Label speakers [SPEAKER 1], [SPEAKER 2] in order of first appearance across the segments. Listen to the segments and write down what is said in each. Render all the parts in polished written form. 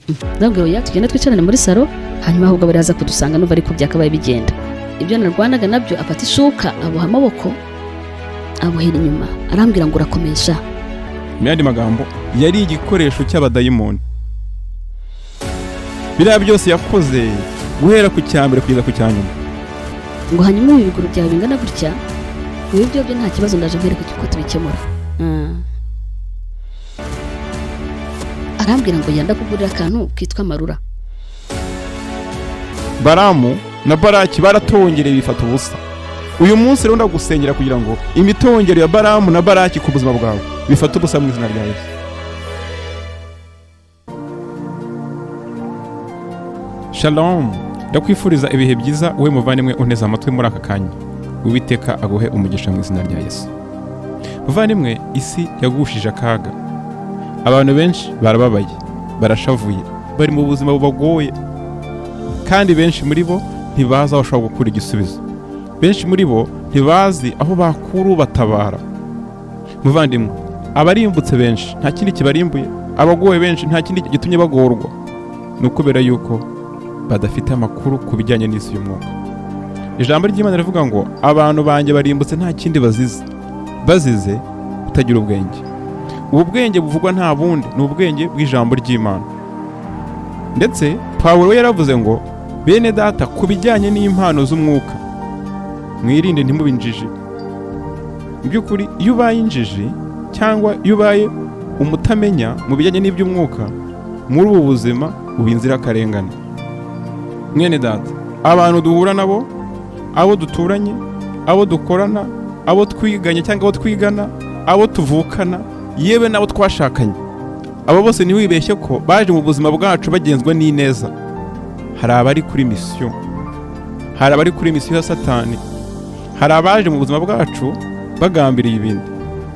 [SPEAKER 1] Ndabwira oya, tugenda twicarane muri salo, hanyuma ahubwo baraza kudusanga numva ariko byakabaye bigenda. Ibyo narwanaga nabyo, afata ishuka aboha amaboko, abohera inyuma, arambwira ngo urakomesha.
[SPEAKER 2] Mu yandi magambo, yari igikoresho cy'abadayimoni. Biriya byose yakoze, guhera ku cya mbere kugeza ku cya nyuma.
[SPEAKER 1] Ngo hanyuma ibi biguru byawe bingana gutya, ibi byo nta kibazo, ndaje nkwereka uko tubikemura. Arambwira ngo yenda kugurira akantu kitwa amarura.
[SPEAKER 2] Baramu na Baraki baratongereye bifata ubusa. Uyu munsi rero ndagusengera kugira ngo imitongero ya Baramu na Baraki ku buzima bwawe bifate ubusa mu izina rya Yesu. Shalom, ndakwifuriza ibihe byiza wowe muvandimwe unteze amatwi muri aka kanya. Uwiteka aguhe umugisha mu izina rya Yesu. Muvandimwe, isi yagushije akaga. Abantu benshi barababaye, barashavuye, bari mu buzima bubagoye, kandi benshi muri bo ntibazi aho bashobora gukura igisubizo. Benshi muri bo ntibazi aho bakura ubatabara. Muvandimwe, abarimbutse benshi nta kindi kibarimbuye, abagowe benshi nta kindi gitumye bagorwa, ni ukubera yuko badafite amakuru ku bijyanye n'isi y'umwuka. Ijambo ry'Imana rivuga ngo abantu banjye barimbutse nta kindi bazize, bazize kutagira ubwenge. Ubu bwenge buvugwa nta bundi, ni ubwenge bw'ijambo ry'Imana. Ndetse Pawulo we yaravuze ngo bene data, ku bijyanye n'impano z'umwuka mwirinde ntimube injiji. Mu by'ukuri, iyo ubaye injiji cyangwa iyo ubaye umutamenya mu bijyanye n'iby'umwuka, muri ubu buzima uba inzirakarengane. Mwene data, abantu duhura nabo, abo duturanye, abo dukorana, abo twiganye cyangwa abo twigana, abo tuvukana, yewe n'abo twashakanye, abo bose ntiwibeshye ko baje mu buzima bwacu bagenzwa n'ineza. Hari abari kuri misiyo, hari abari kuri misiyo ya Satani, hari abaje mu buzima bwacu bagambiriye ibindi.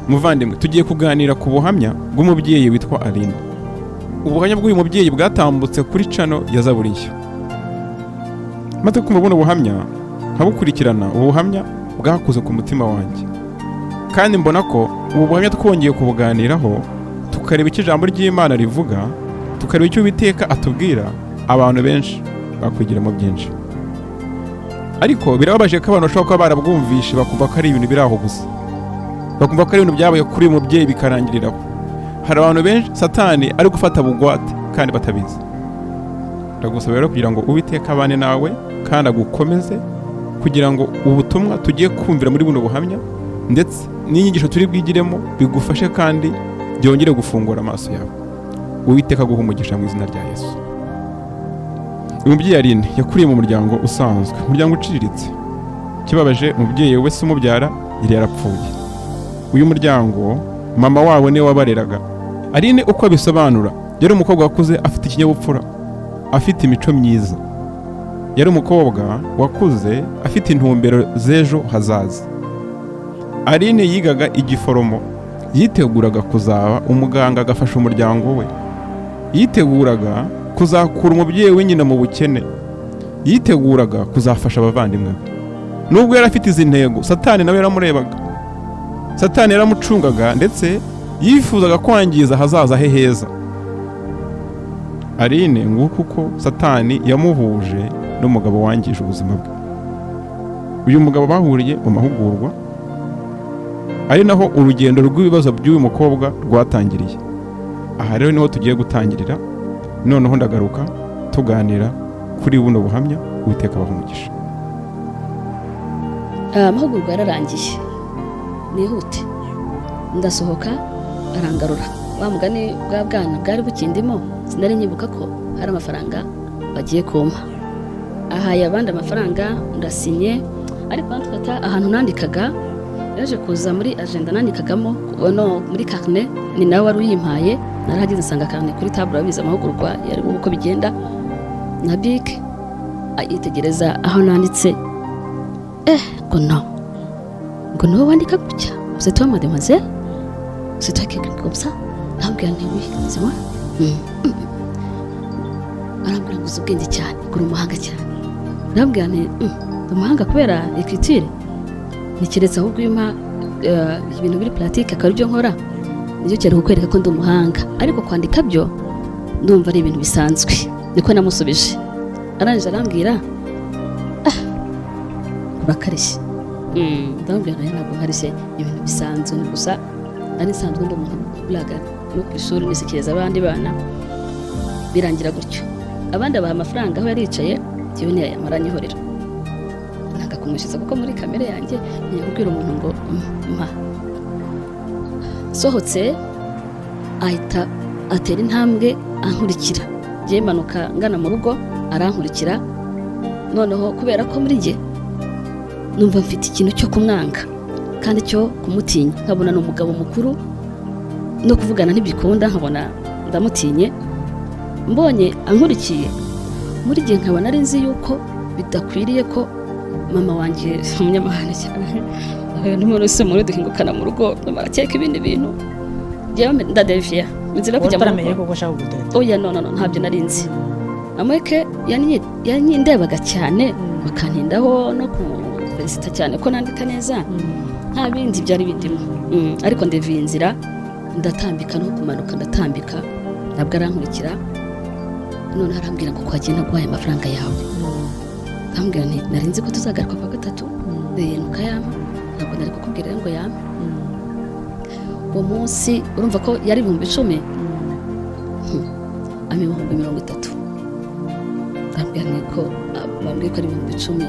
[SPEAKER 2] Muvandimwe, tugiye kuganira ku buhamya bw'umubyeyi witwa Aline. Ubuhamya bw'uyu mubyeyi bwatambutse kuri channel ya Zaburi Nshya. Maze kumva buno buhamya nkabukurikirana, ubu buhamya bwakoze ku mutima wanjye, kandi mbona ko ubu buhamya twongeye kubuganiraho, tukareba icyo ijambo ry'Imana rivuga, tukareba icyo Uwiteka atubwira, abantu benshi bakwigiramo byinshi. Ariko birababaje ko abantu bashobora kuba barabwumvishe bakumva ko ari ibintu biri aho gusa, bakumva ko ari ibintu byabaye kuri uyu mubyeyi bikarangiriraho. Hari abantu benshi Satani ari gufata bugwate kandi batabizi. Ndagusaba rero kugira ngo Uwiteka abane nawe kandi agukomeze, kugira ngo ubutumwa tugiye kumvira muri buno buhamya ndetse n'inyigisho turi bwigiremo bigufashe kandi byongere gufungura amaso yawe. Uwiteka aguha umugisha mu izina rya Yesu. Umubyeyi Aline yakuriye mu muryango usanzwe, umuryango uciriritse. Ikibabaje, umubyeyi we se umubyara yari yarapfuye. Uyu muryango mama wabo niwe wabareraga. Aline uko abisobanura, yari umukobwa wakuze afite ikinyabupfura, afite imico myiza. Yari umukobwa wakuze afite intumbero z'ejo hazaza. Aline yigaga igiforomo, yiteguraga kuzaba umuganga agafasha umuryango we. Yiteguraga kuzakura umubyeyi we nyina mu bukene. Yiteguraga kuzafasha abavandimwe be. Nubwo yari afite izi ntego, Satani nawe yaramurebaga. Satani yaramucungaga, ndetse yifuzaga kwangiza ahazaza he heza. Aline, nguko uko Satani yamuhuje n'umugabo wangije ubuzima bwe. Uyu mugabo bahuriye mu mahugurwa, ari naho urugendo rw'ibibazo by'uyu mukobwa rwatangiriye. Aha rero niho tugiye gutangirira. Noneho ndagaruka tuganira kuri buno buhamya. Uwiteka abaha umugisha.
[SPEAKER 1] Amahugurwa yararangiye, nihute ndasohoka, arangarura. Wa mugani bwa bwana bwari bukindimo, sinari nkibuka ko hari amafaranga bagiye kumpa. Ahaye abandi amafaranga, ndasinye. Ariko bamfata ahantu nandikaga, yaje kuza muri agenda nandikagamo, no muri carnet, ni nawe wari uyimpaye. Narahageze nsanga carnet kuri table. Abizi amahugurwa yari uko bigenda, na bic. Yitegereza aho nanditse, ngo no, ngo niwe wandika gutya, c'est toi mademoiselle, c'est toi qui écris comme ça? Arambwira nti oui, c'est moi. Arambwira ngo uzi ubwenge cyane, ngo uri umuhanga cyane. Arambwira nti ndi umuhanga kubera écriture, ntikiretse ahubwo iyo umpa ibintu biri pratique akaba aribyo nkora, nicyo cyari kukwereka ko ndi umuhanga, ariko kwandika byo Ndumva ari ibintu bisanzwe, niko namusubije. Arangije arambwira: "Ah, urakarishye." Ndamubwira: "Oya, ntabwo nkarishye, ni ibintu bisanzwe, ni gusa nari nsanzwe ndi umuntu uraga no ku ishuri nisekereza abandi bana." Birangira gutyo, abandi abaha amafaranga aho yari yicaye, njyewe ntiyayamara, anyihorera, nanga kumwishyuza kuko muri kamere yanjye ntinya kubwira umuntu ngo mpa. Sohotse ahita atera intambwe ankurikira, ngiye manuka ngana mu rugo arankurikira. Noneho kubera ko muri njye numva mfite ikintu cyo kumwanga kandi cyo kumutinya, nkabona ni umugabo mukuru no kuvugana ntibikunda, nkabona ndamutinye. Mbonye ankurikiye, muri gihe nkaba nari nzi yuko bidakwiriye ko mama wanjye umunyamahane cyane n'umuntu wese muri duhingukana mu rugo, mama arakeka ibindi bintu. Njyewe ndadeviya inzira yo kujya mu
[SPEAKER 3] utaramenye
[SPEAKER 1] rugo.
[SPEAKER 3] ko ashaka kugutereta?
[SPEAKER 1] Oya, no, no, no, ntabyo nari nzi. Amweke yanyindebaga cyane, bakantindaho no kufelicita cyane ko nandika neza, nta bindi byari bindimo. Ariko ndeviye inzira, ndatambika no kumanuka ndatambika, ntabwo arankurikira. Noneho arambwira ngo kwagiye naguhaye amafaranga yawe? Ndamubwira nti nari nzi ko tuzagaruka kwa gatatu, ntukayampa, ntabwo nari kukubwira rero ngo yampe uwo munsi. Urumva ko yari 10,000, ampa 30,000. Ndambwira ni ko bambwiye ko ari 10,000,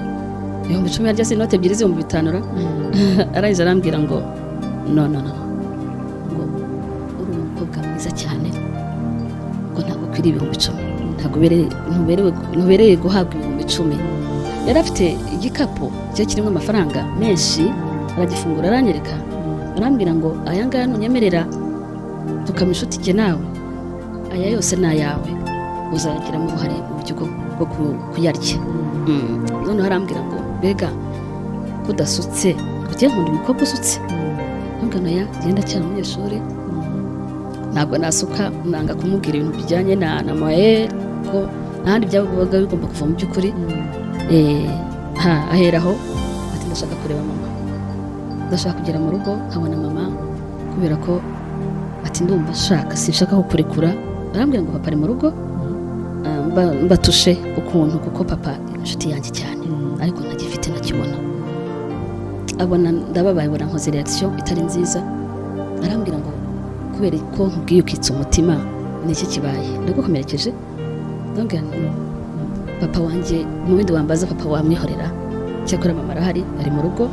[SPEAKER 1] 10,000 harya si inote ebyiri z'ibihumbi bitanu ra? Arangije arambwira ngo no, no, no, ngo uri umukobwa mwiza cyane, ngo ntabwo ukwiriye 10,000, ntabwo ntubereye guhabwa 10,000. Yari afite igikapu cye kirimo amafaranga menshi, aragifungura aranyereka, arambwira ngo aya ngaya nunyemerera tukaba inshuti jye nawe, aya yose ni ayawe, uzagiramo uruhare mu buryo bwo kuyarya. Noneho arambwira ngo mbega kudasutse, ugiye nkunda umukobwa usutse. Ndamubwira: "Oya, ngenda cyane umunyeshuri, ntabwo nasuka." Nanga kumubwira ibintu bijyanye na moye ko ntahandi byabaga bigomba kuva mu by'ukuri. Ha aheraho ati ndashaka kureba mama, ndashaka kugera mu rugo nkabona mama, kubera ko ati ndumva nshaka, sinshaka kukurekura. Arambwira ngo papa ari mu rugo. Mbatushe ukuntu kuko papa ni inshuti yanjye cyane, ariko ntagifite ntakibona, abona ndababaye, abona nkoze reaction itari nziza. Arambwira ngo kubera ko nkubwiye ukitsa umutima, ni iki kibaye? Ndagukomerekeje? Ndamubwira nti no, papa wanjye mu bindi wambaza papa wamwihorera, cyakora mama arahari, ari mu rugo,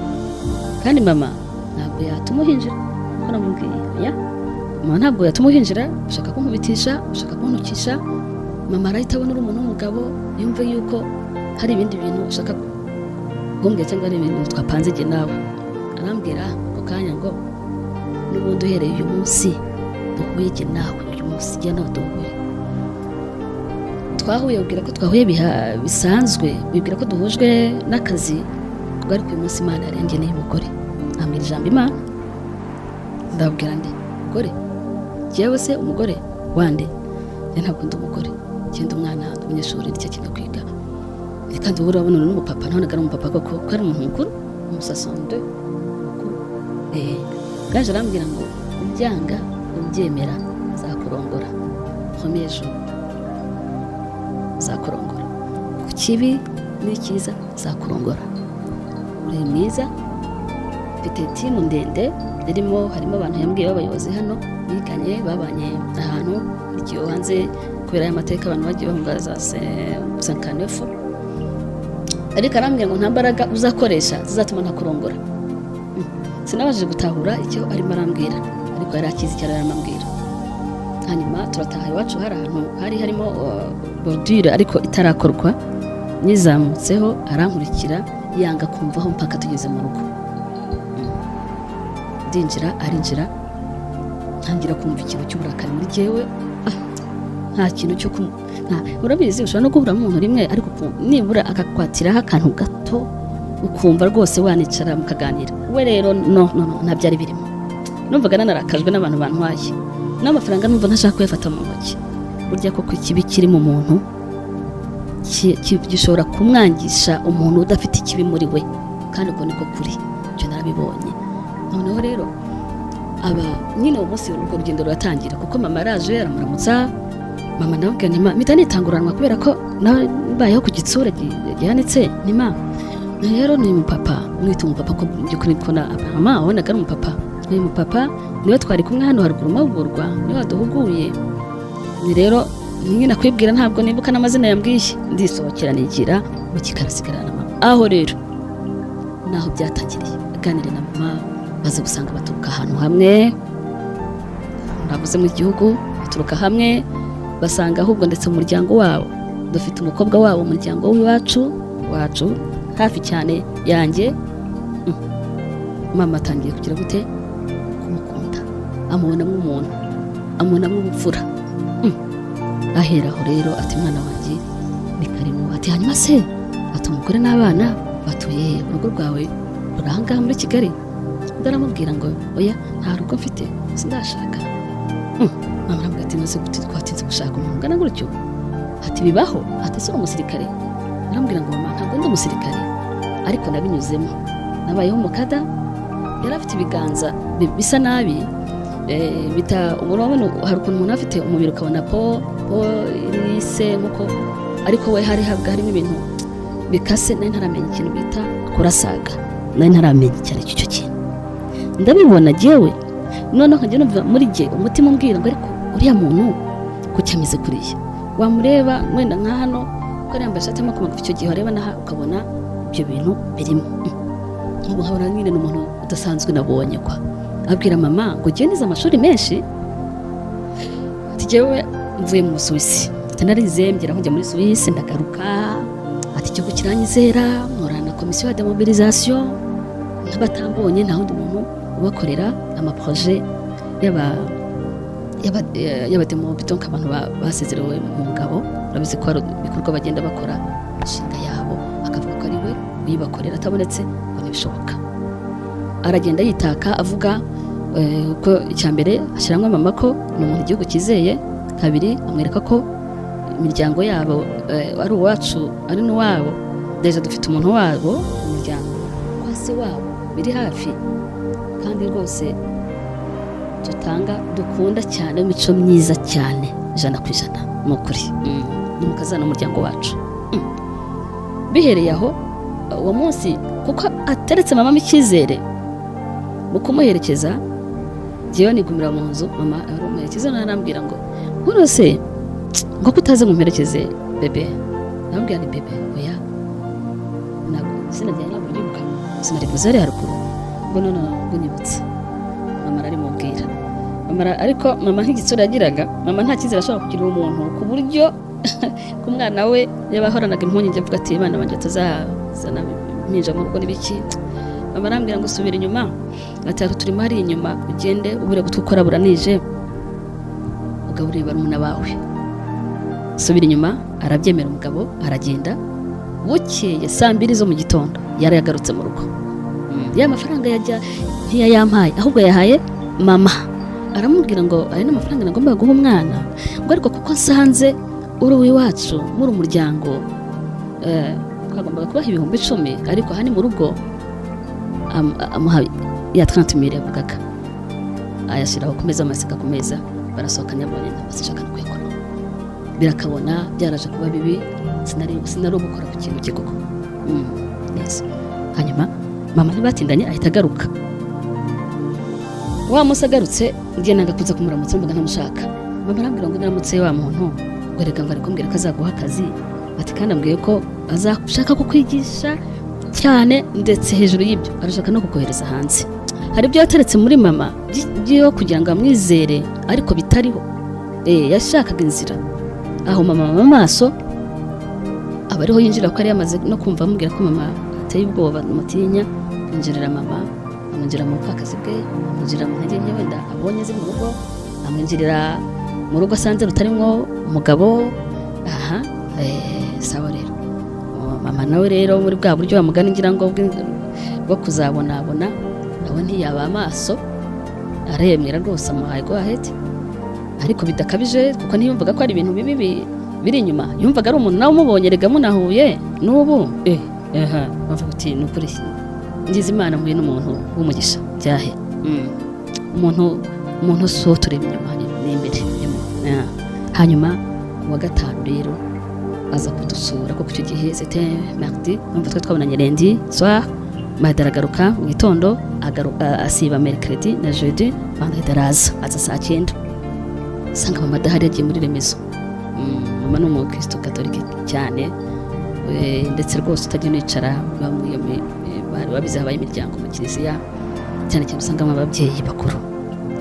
[SPEAKER 1] kandi mama ntabwo yatuma uhinjira. Ko namubwiye oya, mama ntabwo yatuma uhinjira, ushaka kunkubitisha, ushaka kuntukisha, mama arahita abona uri umuntu w'umugabo, yumve yuko hari ibindi bintu ushaka kumbwira cyangwa hari ibintu twapanze jye nawe. Arambwira ako kanya ngo n'ubundi uhereye uyu munsi duhuye jye nawe, uyu munsi jye nawe duhuye, twahuye ubwira ko twahuye bisanzwe, bibwira ko duhujwe n'akazi, ubwo ariko uyu munsi Imana yarengeneye umugore. Ambwira ijambo Imana. Ndabwira ndi umugore jyewe se? Umugore wande? Njye ntabwo ndi umugore, ngenda umwana, ndi umunyeshuri, nicyo kintu kwiga. Kandi ubu urabona n'umupapa, nabonaga ari umupapa koko, ko ari umuntu mukuru, umusasonde mukuru. Yaje arambwira ngo ubyanga ubyemera nzakurongora, premier jour nzakurongora, ku kibi n'icyiza nzakurongora, uri mwiza, mfite team ndende irimo, harimo abantu yambwiye b'abayobozi hano biganye, babanye ahantu igihe hanze kubera aya mateka abantu bagiye bahunga za cinquante-neuf. Ariko arambwira ngo nta mbaraga uzakoresha zizatuma ntakurongora. Sinabashije gutahura icyo arimo arambwira, ariko yari akizi icyo arimo arambwira. Hanyuma turataha, iwacu hari ahantu hari harimo bordure ariko itarakorwa, nyizamutseho arankurikira, yanga kumvaho mpaka tugeze mu rugo. Ndinjira, arinjira, ntangira kumva ikintu cy'uburakari muri jyewe. Nta kintu cyo urabizi, ushobora no guhura n'umuntu rimwe, ariko nibura akakwatiraho akantu gato ukumva rwose wanicara mukaganira. We rero no, no, no, nta byari birimo. Numvaga nanarakajwe n'abantu bantwaye n'amafaranga, numva ntashaka kuyafata mu ntoki. Burya koko ikibi kiri mu muntu gishobora kumwangisha umuntu udafite ikibi muri we, kandi uko niko kuri, ibyo narabibonye. Noneho rero aba nyine uwo munsi urwo rugendo ruratangira, kuko mama araje aramuramutsa. Mama ndamubwira nti ma, mpita nitanguranwa kubera ko nawe mbayeho ku gitsura gihanitse. Ni ma rero ni umupapa, mwita umupapa ko mu by'ukuri ko na mama wabonaga ari umupapa. Ni umupapa, niwe twari kumwe hano haruguru mahugurwa, niwe waduhuguye. Ni rero nyine nakwibwira, ntabwo nibuka n'amazina yambwiye. Ndisohokera nigira mu kikarasigara na mama. Aho rero naho byatangiriye, aganire na mama, baza gusanga baturuka ahantu hamwe, navuze mu gihugu, baturuka hamwe, basanga ahubwo ndetse mu muryango wabo dufite umukobwa wabo, umuryango w'iwacu wacu hafi cyane yanjye. Mama atangiye kugira gute? Kumukunda, amubonamo umuntu, amubonamo ubupfura. Ahera aho rero ati mwana wanjye ni karibu. Ati hanyuma se, ati umugore n'abana batuye he? Urugo rwawe ruri ahangaha muri Kigali? Ndaramubwira ngo oya, nta rugo mfite, sindashaka. Mama aramubwira ati maze gute twatinze gushaka umuntu ungana gutyo? Ati bibaho. Ati ese uri umusirikare? Aramubwira ngo mama, ntabwo ndi umusirikare, ariko nabinyuzemo, nabayeho umukada. Yari afite ibiganza bisa nabi, bita urabona hari ukuntu umuntu afite umubiri ukabona po irise nkuko, ariko we hari habwa harimo ibintu bikase. Nari ntaramenya ikintu bita kurasaga, nari ntaramenya icyo ari cyo kintu. Ndabibona jyewe noneho nkajya numva muri jye umutima umbwira ngo ariko uriya muntu kuki ameze kuriya? Wamureba wenda nka hano kuko yari yambaye ishati y'amaboko magufi icyo gihe, wareba n'aha ukabona ibyo bintu birimo. Nk'ubu nkabona nyine ni umuntu udasanzwe. Nabonye kwa abwira mama ngo jyewe nize amashuri menshi, ati jyewe mvuye mu Busuwisi, ati narize ngera aho njya muri Suwisi ndagaruka, ati igihugu kiranyizera, nkorana na komisiyo ya demobilisation, n'abatambonye nta wundi muntu ubakorera amaprojet y'abademobi, donc abantu basezerewe mu ngabo. Urabizi ko hari ibikorwa bagenda bakora, imishinga yabo, akavuga ko ari we uyibakorera, atabonetse ngo ntibishoboka. Aragenda yitaka avuga ko icya mbere ashyiramo mama ko ni umuntu igihugu cyizeye, kabiri amwereka ko imiryango yabo ari uwacu ari n'uwabo, déjà dufite umuntu wabo mu muryango kwa se wabo biri hafi, kandi rwose tutanga dukunda cyane, imico myiza cyane 100%, ni ukuri. Ni umukazana w'umuryango wacu. Bihereye aho uwo munsi, kuko ateretse mama icyizere mu kumuherekeza, njyewe nigumira mu nzu. Mama ari umuherekeza, arambwira ngo nkuno se ngo kutaze ngo umperekeze bébé? Ndamubwira ni bébé, oya, ntabwo izina ryanjye ntabwo ryibuka, sinarivuze hariya haruguru ngo no no ngo nyibutse. Mama ararimubwira. Mama ariko mama nk'igitsura yagiraga, mama nta cyizere ashobora kugirira umuntu, ku buryo ku mwana we yabahoranaga impungenge, avuga ati abana banjye batazazana impinja mu rugo n'ibiki. Mama arambwira ngo subira inyuma, ati hari turimo hari inyuma, ugende ubure gutwukora buranije, ugaburire barumuna bawe, subira inyuma. Arabyemera, umugabo aragenda. Bukeye saa 2 zo mu gitondo yari yagarutse mu rugo. Ya mafaranga yajya ntiyayampaye, ahubwo yahaye mama. Aramubwira ngo aya ni amafaranga nagombaga guha umwana, ngo ariko kuko nsanze uri uw'iwacu muri umuryango, twagombaga kubaha 10,000, ariko aha ni mu rugo. Amuha ya 30 mille yavugaga, ayashyiraho ku meza, amasika ku meza, barasohoka. Nyabonye ntabwo sinshaka no kuyakora, birakabona byaraje kuba bibi, sinari gukora ku kintu cye koko. Yes. Hanyuma mama ntibatindanye ahita agaruka. Wa munsi agarutse, ngiye nanga kuza kumuramutsa, mbaga ntamushaka. Mama arambwira ngo naramutse wa muntu, ngo reka ngo ari kumbwira ko azaguha akazi, ati kandi ambwiye ko azashaka kukwigisha cyane, ndetse hejuru y'ibyo arashaka no kukohereza hanze. Hari ibyo yateretse muri mama byo kugira ngo amwizere, ariko bitariho. Yashakaga inzira aho mama mu maso aba ariho yinjira, ko yari yamaze no kumva amubwira ko mama ateye ubwoba, mutinya. Yinjirira mama, amwinjira mu bupfakazi bwe, amwinjirira mu ntege nke wenda abonye ziri mu rugo, amwinjirira mu rugo asanze rutarimo umugabo. Aha, sawa rero. Mama nawe rero muri bwa buryo bamugana ngira ngo bwo kuzabonabona, nawe ntiyaba amaso, aremera rwose, amuhaye go ahead, ariko bidakabije, kuko ntiyumvaga ko ari ibintu bibi biri inyuma. Yumvaga ari umuntu nawe umubonye rega munahuye n'ubu, aha bavuga uti ni ukuri ngize Imana mpuye n'umuntu w'umugisha byahe. Umuntu si uwo tureba inyuma, ni imbere. Hanyuma Uwa gatanu rero aza kudusura, kuko icyo gihe c'était mardi, numva twe twabonanye lundi soir. Mardi aragaruka mu gitondo, asiba mercredi na jeudi. Vendredi araza, aza saa 9, usanga mama adahari, yagiye muri remezo. Mama ni umukristo katolike cyane, ndetse rwose utajya unicara bari babizi, habaye imiryango mu kiliziya cyane cyane usangamo ababyeyi bakuru,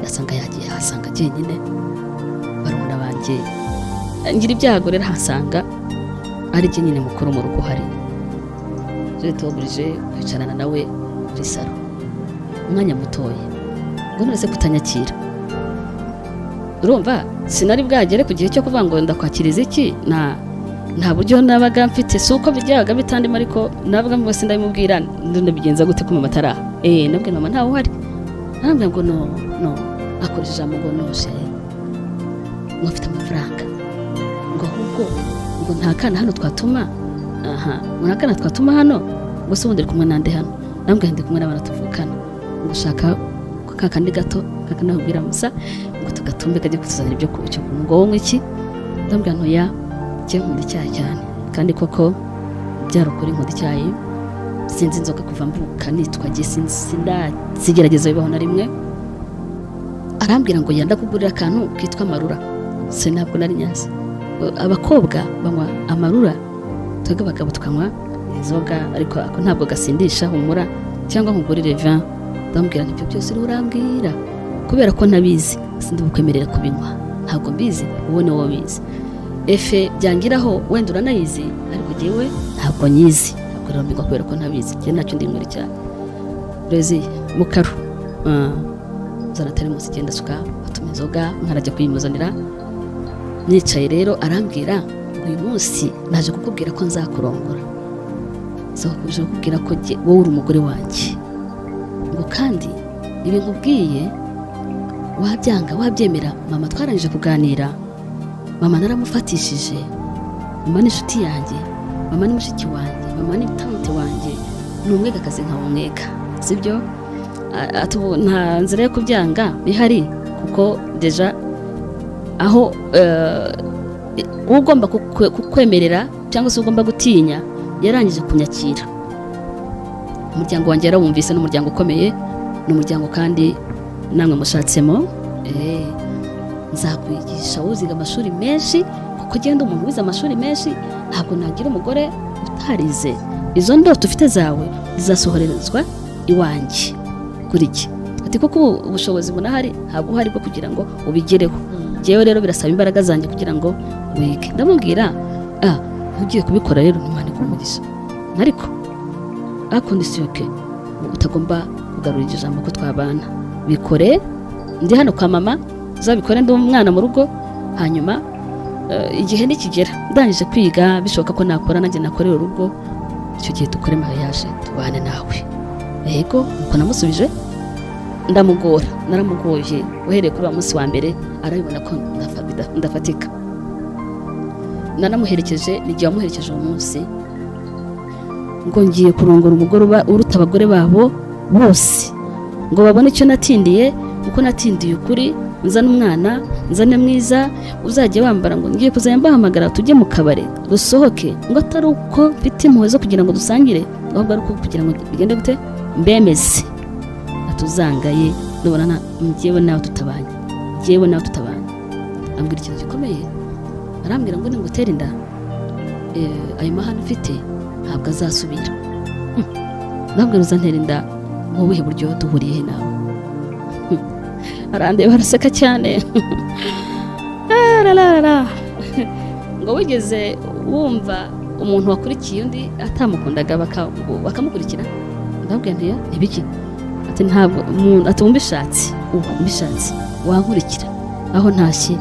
[SPEAKER 1] yasanga yagiye ahasanga jyenyine barumuna banjye. Ngira ibyago rero ahasanga ari jye nyine mukuru mu rugo uhari. J'étais obligée kwicarana nawe muri salon umwanya mutoya. Ngo none se kutanyakira? Urumva sinari bwagere ku gihe cyo kuvuga ngo ndakwakiriza iki, nta buryo nabaga mfite. Si uko byabaga bitandimo, ariko nabaga mbose ndabimubwira, ndabigenza gute ko mama ataraha? Nabwiye mama ntawe uhari. Arambwira ngo no, no, akoresha ijambo ngo no chérie, ngo mfite amafaranga, ngo ahubwo ngo nta kana hano twatuma aha, ngo nta kana twatuma hano. Ngo se ubundi uri kumwe nande hano? Nambwira ndi kumwe n'abana tuvukana. Ngo ushaka ka kandi gato kakandi nakubwira musa ngo tugatumbe kajye kutuzanira ibyo cyo kunywa. Ngo wowe iki? Ndambwira ntoya, njye nkunda icyayi cyane. Kandi koko byari ukuri, nkunda icyayi. Sinzi inzoga kuva mvuka nitwa jye, sinzi, sindazigerageza bibaho na rimwe. Arambwira ngo yenda kugurira akantu kitwa amarura. Se ntabwo nari nyazi. Abakobwa banywa amarura, twebwe abagabo tukanywa inzoga, ariko ako ntabwo gasindisha, humura, cyangwa nkugurire vin. Ndamubwira nti ibyo byose uriho urambwira, kubera ko ntabizi, sindi bukwemerera kubinywa, ntabwo mbizi, wowe ni wowe ubizi. Efe byangiraho wenda uranayizi, ariko jyewe ntabwo nyizi, ntabwo rero mbinywa kubera ko ntabizi. Njye ntacyo ndinywera cyane. Brezi mukaru. Zana teremusi, igenda asuka, atuma inzoga, nkarajya kuyimuzanira. Nicaye rero arambwira ngo uyu munsi naje kukubwira ko nzakurongora, nzaje kukubwira ko wowe uri umugore wanjye, ngo kandi ibi nkubwiye wabyanga wabyemera. Mama twarangije kuganira, mama naramufatishije, mama ni inshuti yanjye, mama ni mushiki wanjye, mama ni tante wanjye, ni umwegakazi nkaba umwega, sibyo? Ati ubu nta nzira yo kubyanga ihari, kuko déjà aho ugomba kukwemerera cyangwa se ugomba gutinya yarangije kunyakira. Umuryango wanjye yarawumvise, ni umuryango ukomeye, ni umuryango kandi namwe mushatsemo. Nzakwigisha uziga amashuri menshi, kuko genda umuntu wize amashuri menshi, ntabwo nagira umugore utarize. Izo ndoto ufite zawe zizasohorezwa iwanjye kuri jye. Ati kuko ubu ubushobozi bunahari, ntabwo uhari bwo kugira ngo ubigereho. Njyewe rero birasaba imbaraga zanjye kugira ngo wige. Ndamubwira ugiye kubikora rero, Imana iguhe umugisha, ariko à condition que utagomba kugarura iryo jambo ko twabana. Bikore ndi hano kwa mama, uzabikore ndi umwana mu rugo. Hanyuma igihe nikigera ndangije kwiga, bishoboka ko nakora nanjye nakorera urugo, icyo gihe dukore mariage tubane nawe. Yego, uko namusubije ndamugora, naramugoye uhereye kuri wa munsi wa mbere, arabibona ko ndafatika. Nanamuherekeje, ni igihe wamuherekeje uwo munsi, ngo ngiye kurongora umugore uruta abagore babo bose, ngo babone icyo natindiye, uko natindiye ukuri, nzane umwana, nzane mwiza uzajya wambara, ngo ngiye kuzajya mbahamagara tujye mu kabare dusohoke, ngo atari uko mfite impuhwe zo kugira ngo dusangire, ahubwo ari uko kugira ngo bigende gute mbemeze atuzangaye nubona njyewe nawe tutabanye, njyewe nawe tutabanye. Ambwira ikintu gikomeye, arambwira ngo ningutera inda, ayo mahane ufite ntabwo azasubira. Ndabwira uzantera inda mu buhe buryo? Duhuriye he nawe? Arandeba araseka cyane. Ararara. Ngo wigeze wumva umuntu wakurikiye undi atamukundaga bakamukurikira? Ndabwira ntiya ntibiki. Ati ntabwo umuntu, ati mbishatse, ubu mbishatse wankurikira aho ntashye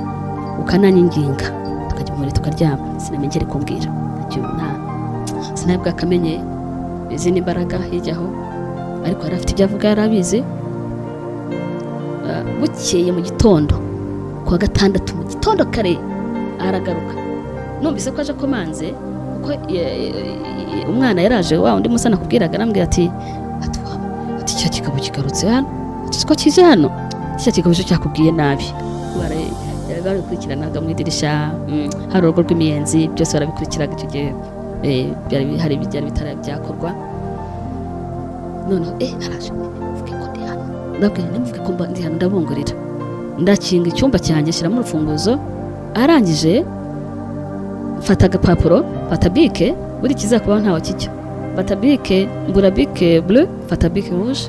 [SPEAKER 1] ukananyinginga tukajya mu buriri tukaryama. Sinamenye icyo ari kumbwira. Ntacyo, sinari bwakamenye izindi mbaraga hirya aho, ariko yari afite ibyo avuga, yari abizi. Bukeye mu gitondo kuwa gatandatu mu gitondo kare aragaruka. Numvise ko aje akomanze, kuko umwana yaraje, wa undi musa nakubwiraga, arambwira ati ati cya kigabo kigarutse hano, ati ko kije hano, ati cya kigabo cyo cyakubwiye nabi. Barabikurikiranaga mu idirisha, hari urugo rw'imiyenzi, byose barabikurikiraga icyo gihe. Byari hari byari bitara byakorwa. Noneho haraje, muvuge ko ndi hano. Ndabwira, ntimuvuge ko ndi hano. Ndabongorera, ndakinga icyumba cyanjye, shyiramo urufunguzo. Arangije mfata agapapuro, mfata bike, buri kizakubaho ntawe kijya. Mfata bike, mbura bike bleu, mfata bike rouge,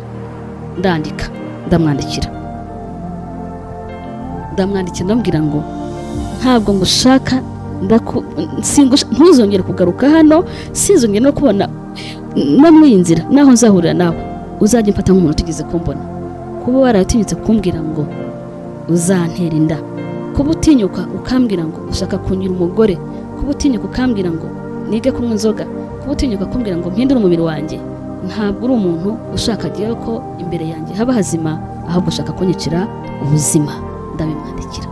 [SPEAKER 1] ndandika, ndamwandikira, ndamwandikira, ndamubwira ngo ntabwo ngushaka, ntuzongere kugaruka hano, sinzongere no kubona no muri iyi nzira. Naho nzahurira nawe, uzajya umfata nk'umuntu utigeze kumbona. Kuba waratinyutse kumbwira ngo uzantera inda, kuba utinyuka ukambwira ngo ushaka kungira umugore, kuba utinyuka ukambwira ngo nige kunywa inzoga, kuba utinyuka kumbwira ngo mpindure umubiri wanjye, ntabwo uri umuntu ushaka agiye ko imbere yanjye haba hazima, ahubwo ushaka kunyicira ubuzima. Ndabimwandikira,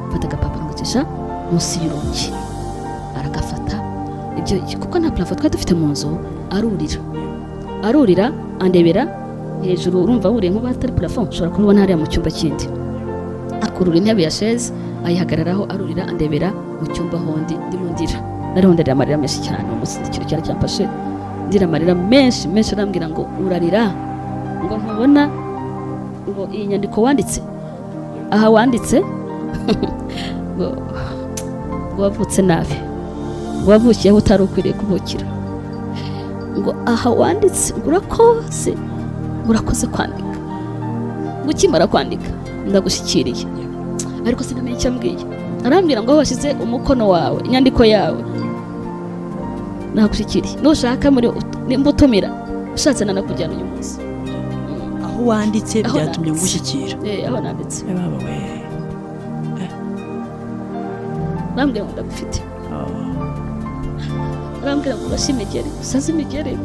[SPEAKER 1] mfata agapapuro ngacisha munsi y'urugi, aragafata. Ibyo kuko nta plafond twari dufite mu nzu, arurira, arurira, andebera hejuru. Urumva wuriye nk'ubu hatari plafond, ushobora kubibona hariya mu cyumba kindi. Akurura intebe ya chaise, ayihagararaho, arurira, andebera mu cyumba hondi ndimo ndira. Nariho ndarira amarira menshi cyane uwo munsi, ikintu cyari cyamfashe, ndira amarira menshi menshi. Arambwira ngo urarira, ngo ntubona ngo iyi nyandiko wanditse aha, wanditse ngo wavutse nabi, ngo wavukiye aho utari ukwiriye kuvukira, ngo aha wanditse ngo urakoze, ngo urakoze kwandika, ngo ukimara kwandika ndagushyikiriye. Ariko sinamenye icyo ambwiye. Arambwira ngo aho washyize umukono wawe, inyandiko yawe nagushyikiriye, nushaka muri nimba utumira ushatse nanakujyana uyu munsi.
[SPEAKER 3] Aho wanditse
[SPEAKER 1] Aho
[SPEAKER 3] byatumye
[SPEAKER 1] nanditse.
[SPEAKER 3] ngushyikira.
[SPEAKER 1] Aho nanditse.
[SPEAKER 3] Eh, baba we.
[SPEAKER 1] Arambwira ngo ndagufite.
[SPEAKER 3] Oh.
[SPEAKER 1] Arambwira ngo urashye imigeri, usaze imigeri,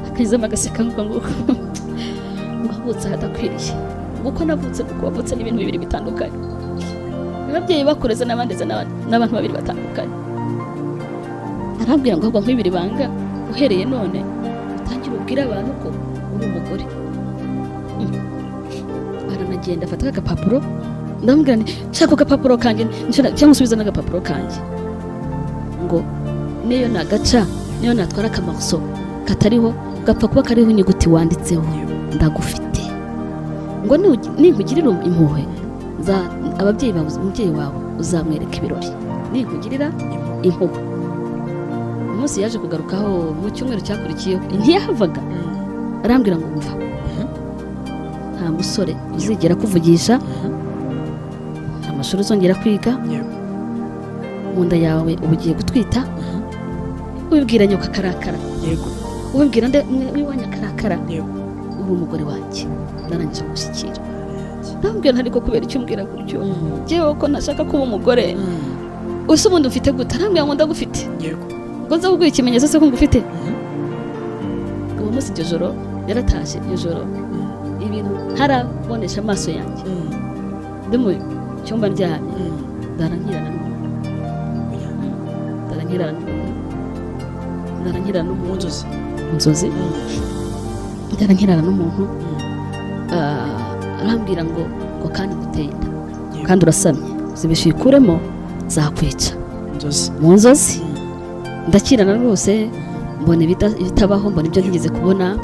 [SPEAKER 1] akanyuzamo agaseka, ngo wavutse ahadakwiriye, ngo uko navutse kuko wavutse n'ibintu bibiri bitandukanye, ababyeyi bakureze n'abandeze n'abantu babiri batandukanye. Arambwira ngo ahubwo nkwibira ibanga, uhereye none utangire ubwire abantu ko uri umugore. Aranagenda, afata agapapuro. Ndamubwira nti nshaka agapapuro kanjye, cyangwa usubiza n'agapapuro kanjye, ngo niyo nagaca, niyo natwara akamaso katariho, gapfa kuba kariho inyuguti wanditseho, ndagufite. Ngo ninkugirira impuhwe, ababyeyi bawe, umubyeyi wawe uzamwereka ibirori ninkugirira impuhwe. Umunsi yaje kugarukaho mu cyumweru cyakurikiyeho, ntiyahavaga. Arambwira ngo mva, nta musore uzigera kuvugisha, nta mashuri uzongera kwiga, mu nda yawe uba ugiye gutwita. Ubibwira nyoko akarakara, ubibwira nde w'iwanyu akarakara, uri umugore wanjye, narangije gushyikira. Ndamubwira nti ariko kubera icyo umbwira gutyo, njyewe ko ntashaka kuba umugore, ese ubundi ufite gute? Arambwira ngo ndagufite, ngo nza kuguha ikimenyetso se ko ngufite. Uwo munsi, iryo joro yaratashye, iryo joro ibintu ntarabonesha amaso yanjye, ndi mu cyumba ndyamye, ndara n'umuntu, ndara nkirana n'umuntu, ndara nkirana
[SPEAKER 3] Mu
[SPEAKER 1] n'umuntu.
[SPEAKER 3] nzozi?
[SPEAKER 1] Mu nzozi, ndara nkirana n'umuntu. Arambwira ngo kandi nguteye inda, kandi urasamye, zibishe uyikuremo zakwica.
[SPEAKER 3] Inzozi?
[SPEAKER 1] Mu nzozi. Ndakirana rwose, mbona ibitabaho, mbona ibyo ntigeze kubona.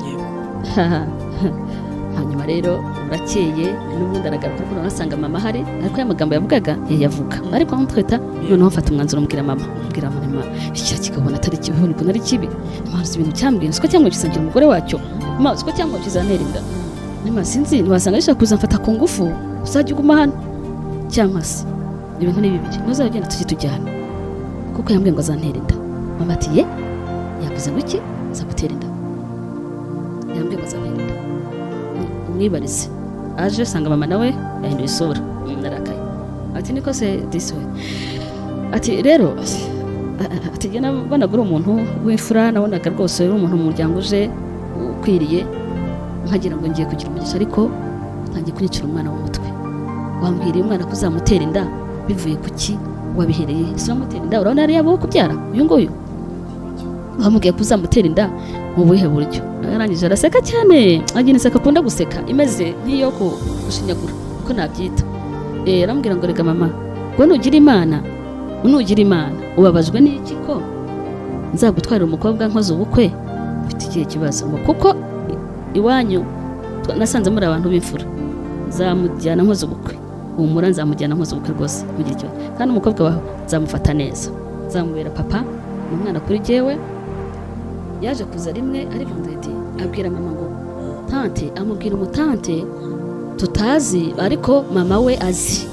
[SPEAKER 1] Hanyuma rero burakeye n'ubundi aragaruka, ariko noneho asanga mama ahari, ariko ya magambo yavugaga yayavuga, ariko amutwita. Noneho mfata umwanzuro, mbwira mama, mbwira mama, ikira kikabona atari kibi, ukuntu ari kibi. Mama, ibintu cyambwiye siko cyangwa kisangira umugore wacyo, mama, siko cyangwa kizantera inda. Nyuma sinzi, ntiwasanga gishaka kuzamfata ku ngufu, uzajya uguma hano cyangwa se ibintu ni bibiri, ntuzajya ugenda, tujye tujyana, kuko yambwiye ngo azantera inda. Mama ati ye, yavuze ngo iki? Azagutera inda? Yambwiye ngo azantera inda. Umwibarize. Aje asanga mama nawe yahinduye isura. Narakaye. Ati niko se disi we? Ati rero, ati njye nabonaga uri umuntu w'imfura, nabonaga rwose uri umuntu mu muryango uje ukwiriye, nkagira ngo ngiye kugira umugisha, ariko utangiye kunyicira umwana w'umutwe. Wambwiriye umwana ko uzamutera inda bivuye ku ki? Wabihereye ese? Uramutera inda, urabona yari yaba kubyara uyu nguyu? Wamubwiye ko uzamutera inda mu buhe buryo? Arangije araseka cyane, agira inseko akunda guseka imeze nk'iyo gushinyagura uko nabyita. Arambwira ngo rega mama, ngo nugira Imana, nugira Imana, ubabajwe n'iki ko nzagutwarira umukobwa nkoze ubukwe? Ufite ikihe kibazo? Ngo kuko iwanyu nasanze muri abantu b'imfura, nzamujyana nkoze ubukwe, humura, nzamujyana nkoze ubukwe rwose, ntugire ikibazo. Kandi umukobwa wawe nzamufata neza, nzamubera papa, ni umwana kuri jyewe. Yaje kuza rimwe ari vendredi, abwira mama ngo tante, amubwira umutante tutazi ariko mama we azi,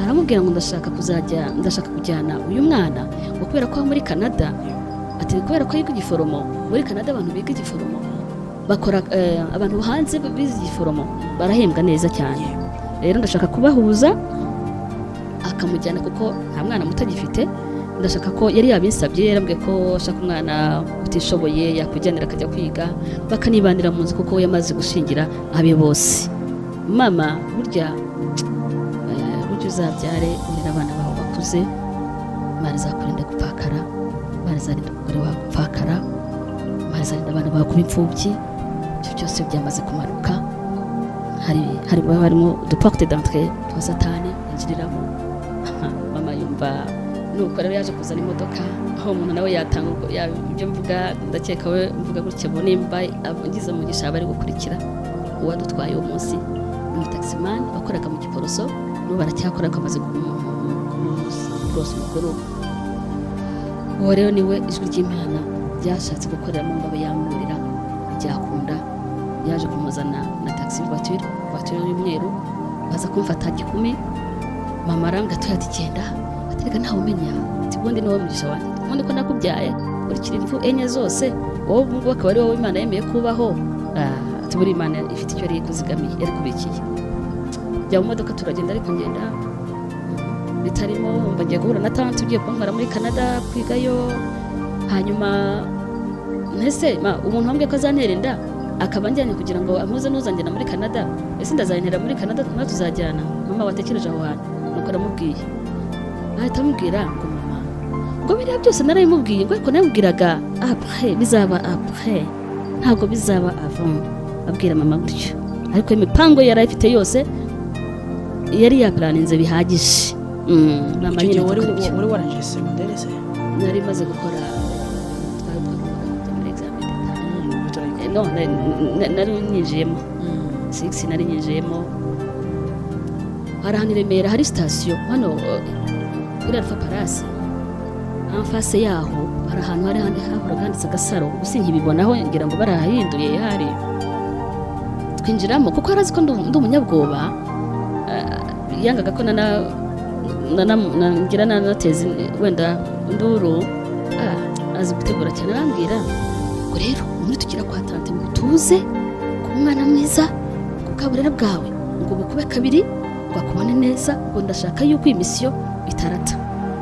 [SPEAKER 1] aramubwira ngo ndashaka kuzajya, ndashaka kujyana uyu mwana, ngo kubera ko muri Canada, ati kubera ko yiga igiforomo muri Canada, abantu biga igiforomo bakora, abantu hanze bize igiforomo barahembwa neza cyane. Rero ndashaka kubahuza, akamujyana kuko nta mwana muto agifite. Ndashaka ko yari yabinsabye, yarambwiye ko ashaka umwana utishoboye yakujyanira akajya kwiga, bakanibanira mu nzu, kuko yamaze gushingira abe bose. Mama burya, burya uzabyare urera abana bawe bakuze, Imana izakurinda gupfakara, Imana izarinda umugore wawe gupfakara, Imana izarinda abana bawe kuba imfubyi. Ibyo byose byamaze kumanuka, hari harimo uduporte d'entrée twa Satani yinjiriramo. Mama yumva nuko rero yaje kuzana imodoka, aho umuntu nawe yatanga ibyo mvuga, ndakeka we mvuga gutya bo nimba ngize umugisha bari gukurikira. Uwadutwaye uwo munsi ni umutaximan wakoraga mu Giporoso, n'ubu aracyakora ariko amaze kuba umuntu rwose mukuru. Uwo rero niwe ijwi ry'Imana ryashatse gukoreramo ngo abe yamwurira, byakunda. Yaje kumuzana na taxi voiture, voiture y'umweru, baza kumfata gikumi. Mama arambwira ati genda, ati reka ntawe umenya, ati ubundi ni wowe mugisha wanjye, ubundi ko nakubyaye kurikira impfu enye zose, wowe ubu ngubu akaba ari wowe Imana yemeye kubaho. Ati buri Imana ifite icyo yari kuzigamiye, yari kubikiye. Jya mu modoka turagenda, ariko ngenda bitarimo, mba ngiye guhura na tante ugiye kuntwara muri Canada kwigayo. Hanyuma ntese ma umuntu wambwiye ko azantera inda akaba anjyanye kugira ngo ampuze n'uzanjyana muri Canada, ese ndazayintera muri Canada nawe tuzajyana? Mama watekereje aho hantu? Nuko aramubwiye, ahita amubwira ngo mama, ngo biriya byose narabimubwiye, ngo ariko namubwiraga après, bizaba après, ntabwo bizaba avant. Abwira mama gutyo, ariko imipango yari afite yose yari yaplanninze bihagije. Mama
[SPEAKER 3] Icyo
[SPEAKER 1] nyine
[SPEAKER 3] gihe wari
[SPEAKER 1] dukora ibyo.
[SPEAKER 3] Wari warangije segondere se?
[SPEAKER 1] Nari maze gukora, twari twagombaga kujya muri examen d'État.
[SPEAKER 3] Ubu turayikora.
[SPEAKER 1] No, nari nyinjiyemo six, nari nyinjiyemo. Hari ahantu i Remera hari sitasiyo hano, kuri Alpha Palace, en face yaho hari ahantu hari hahoraga handitse Agasaro, gusa nkibibonaho ngira ngo barahahinduye. Hari twinjiramo kuko yari azi ko ndi umunyabwoba, yangaga ko ngira nanateza wenda induru. Azi gutegura cyane, arambwira ngo rero muri tugera kwa tante ngo tuze kuba umwana mwiza, ku bwa bwawe ngo bukube kabiri, ngo akubone neza, ngo ndashaka yuko iyi mission itarata,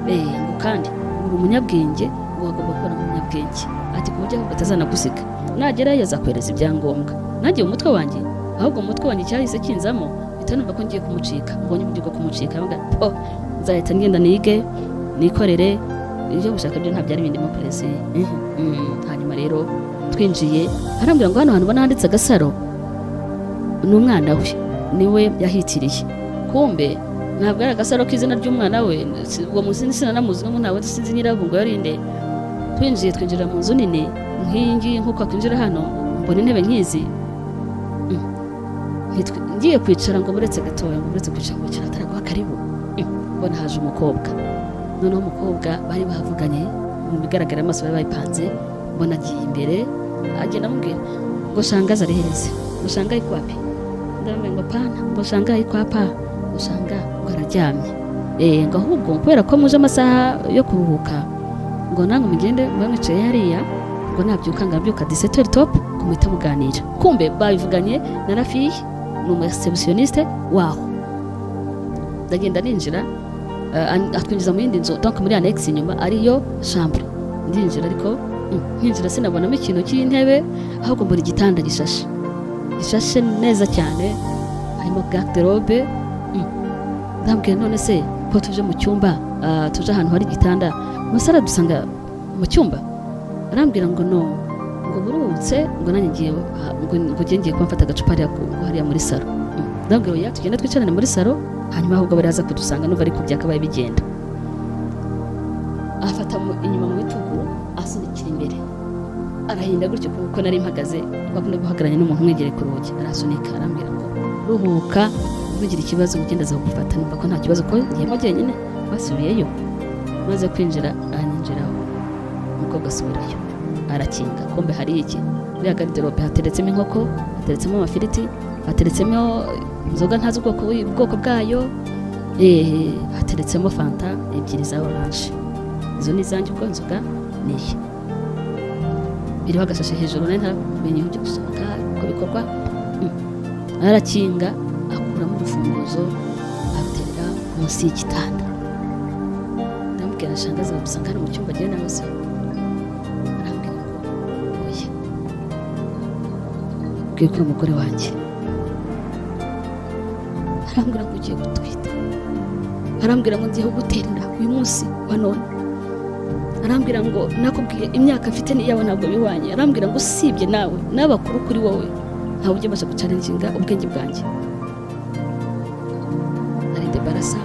[SPEAKER 1] ngo kandi ngo uri umunyabwenge, ngo agomba kubona nk'umunyabwenge, ati ku buryo ahubwo atazanagusiga, nagerayo azakwereza ibyangombwa. Nanjye mu mutwe wanjye, ahubwo mu mutwe wanjye cyahise kinzamo, mpita numva ko ngiye kumucika, mbonye uburyo bwo kumucika, mvuga oh nzahita ngenda nige nikorere, ibyo gushaka byo nta byari bindimo perezida. Hanyuma rero twinjiye, arambwira ngo hano hantu ubona handitse Agasaro ni umwana we, niwe yahitiriye. Kumbe ntabwo ari Agasaro k'izina ry'umwana we, uwo munsi sinanamuzi n'ubu ntabwo sinzi nyirabwo ngo yari nde. Twinjiye, twinjira mu nzu nini nk'iyi ngiyi, nk'uko wakwinjira hano, mbona intebe nk'izi. Ngiye kwicara ngo buretse gatoya, ngo buretse kwicara, ngo wicara ataraguha karibu. Mbona haje umukobwa. Noneho umukobwa bari bavuganye, mu bigaragara amaso bari bayipanze. Mbona agiye imbere, agenda amubwira ngo shangazi ari heza, ngo shanga iko wapi? Ndamubwira ngo pana, ngo shanga iko hapa, ngo shanga ngo araryamye, ngo ahubwo kubera ko muje amasaha yo kuruhuka, ngo namwe mugende mube mwicaye hariya, ngo nabyuka, ngo arabyuka 17 top, ngo muhite muganira. Kumbe babivuganye na Rafiye, ni umuréceptionniste waho. Ndagenda ninjira, atwinjiza mu yindi nzu, donc muri annexe inyuma ariyo chambre. Ndinjira, ariko nkinjira sinabonamo ikintu cy'intebe, ahubwo mbona igitanda gishashe, gishashe neza cyane, harimo garde-robe. Ndambwira none se ko tuje mu cyumba, tuje ahantu hari igitanda, umusore dusanga mu cyumba? Arambwira ngo no, ngo buruhutse, ngo nanjye ngiye, ngo ngiye kuba mfata agacupa hariya ngo hariya muri salon. Ndambwira oya, tugende twicarane muri salon. Hanyuma ahubwo baraza kudusanga, numva ariko byakabaye bigenda. Afata inyuma mu bitugu, asunikira imbere, arahinda gutyo kuko nari mpagaze twakunda guhagararanye n'umuntu umwegereye ku rugi. Arasunika, arambwira ngo ruhuka, ntugire ikibazo, ugenda aza kugufata. Numva ko nta kibazo, ko ngiyemo jyenyine. Basubiyeyo, maze kwinjira anyinjiraho, umukobwa asubirayo arakinga. Kumbe hari iki muri ya garde-robe? Hateretsemo inkoko, hateretsemo amafiriti, hateretsemo inzoga ntazi ubwoko bwayo, hateretsemo fanta ebyiri za orange. Izo ni izanjye, ubwo inzoga ni iye. Biriho agashashi hejuru, nari ntaramenya ibyo gusohoka uko bikorwa. Arakinga, akuramo urufunguzo, aruterera munsi y'igitanda. Ndamubwira, shangazi bamusanga hano mu cyumba agiye nawe se? Arambwira ngo oya, ubwiye ko uri umugore wanjye. Arambwira ngo ugiye gutwita, arambwira ngo ngiye kugutera inda uyu munsi wa none. Arambwira ngo nakubwiye imyaka mfite n'iyawe ntabwo bihwanye. Arambwira ngo usibye nawe n'abakuru kuri wowe ntawe ujya ubasha guchallenginga ubwenge bwanjye. Narinde barasa.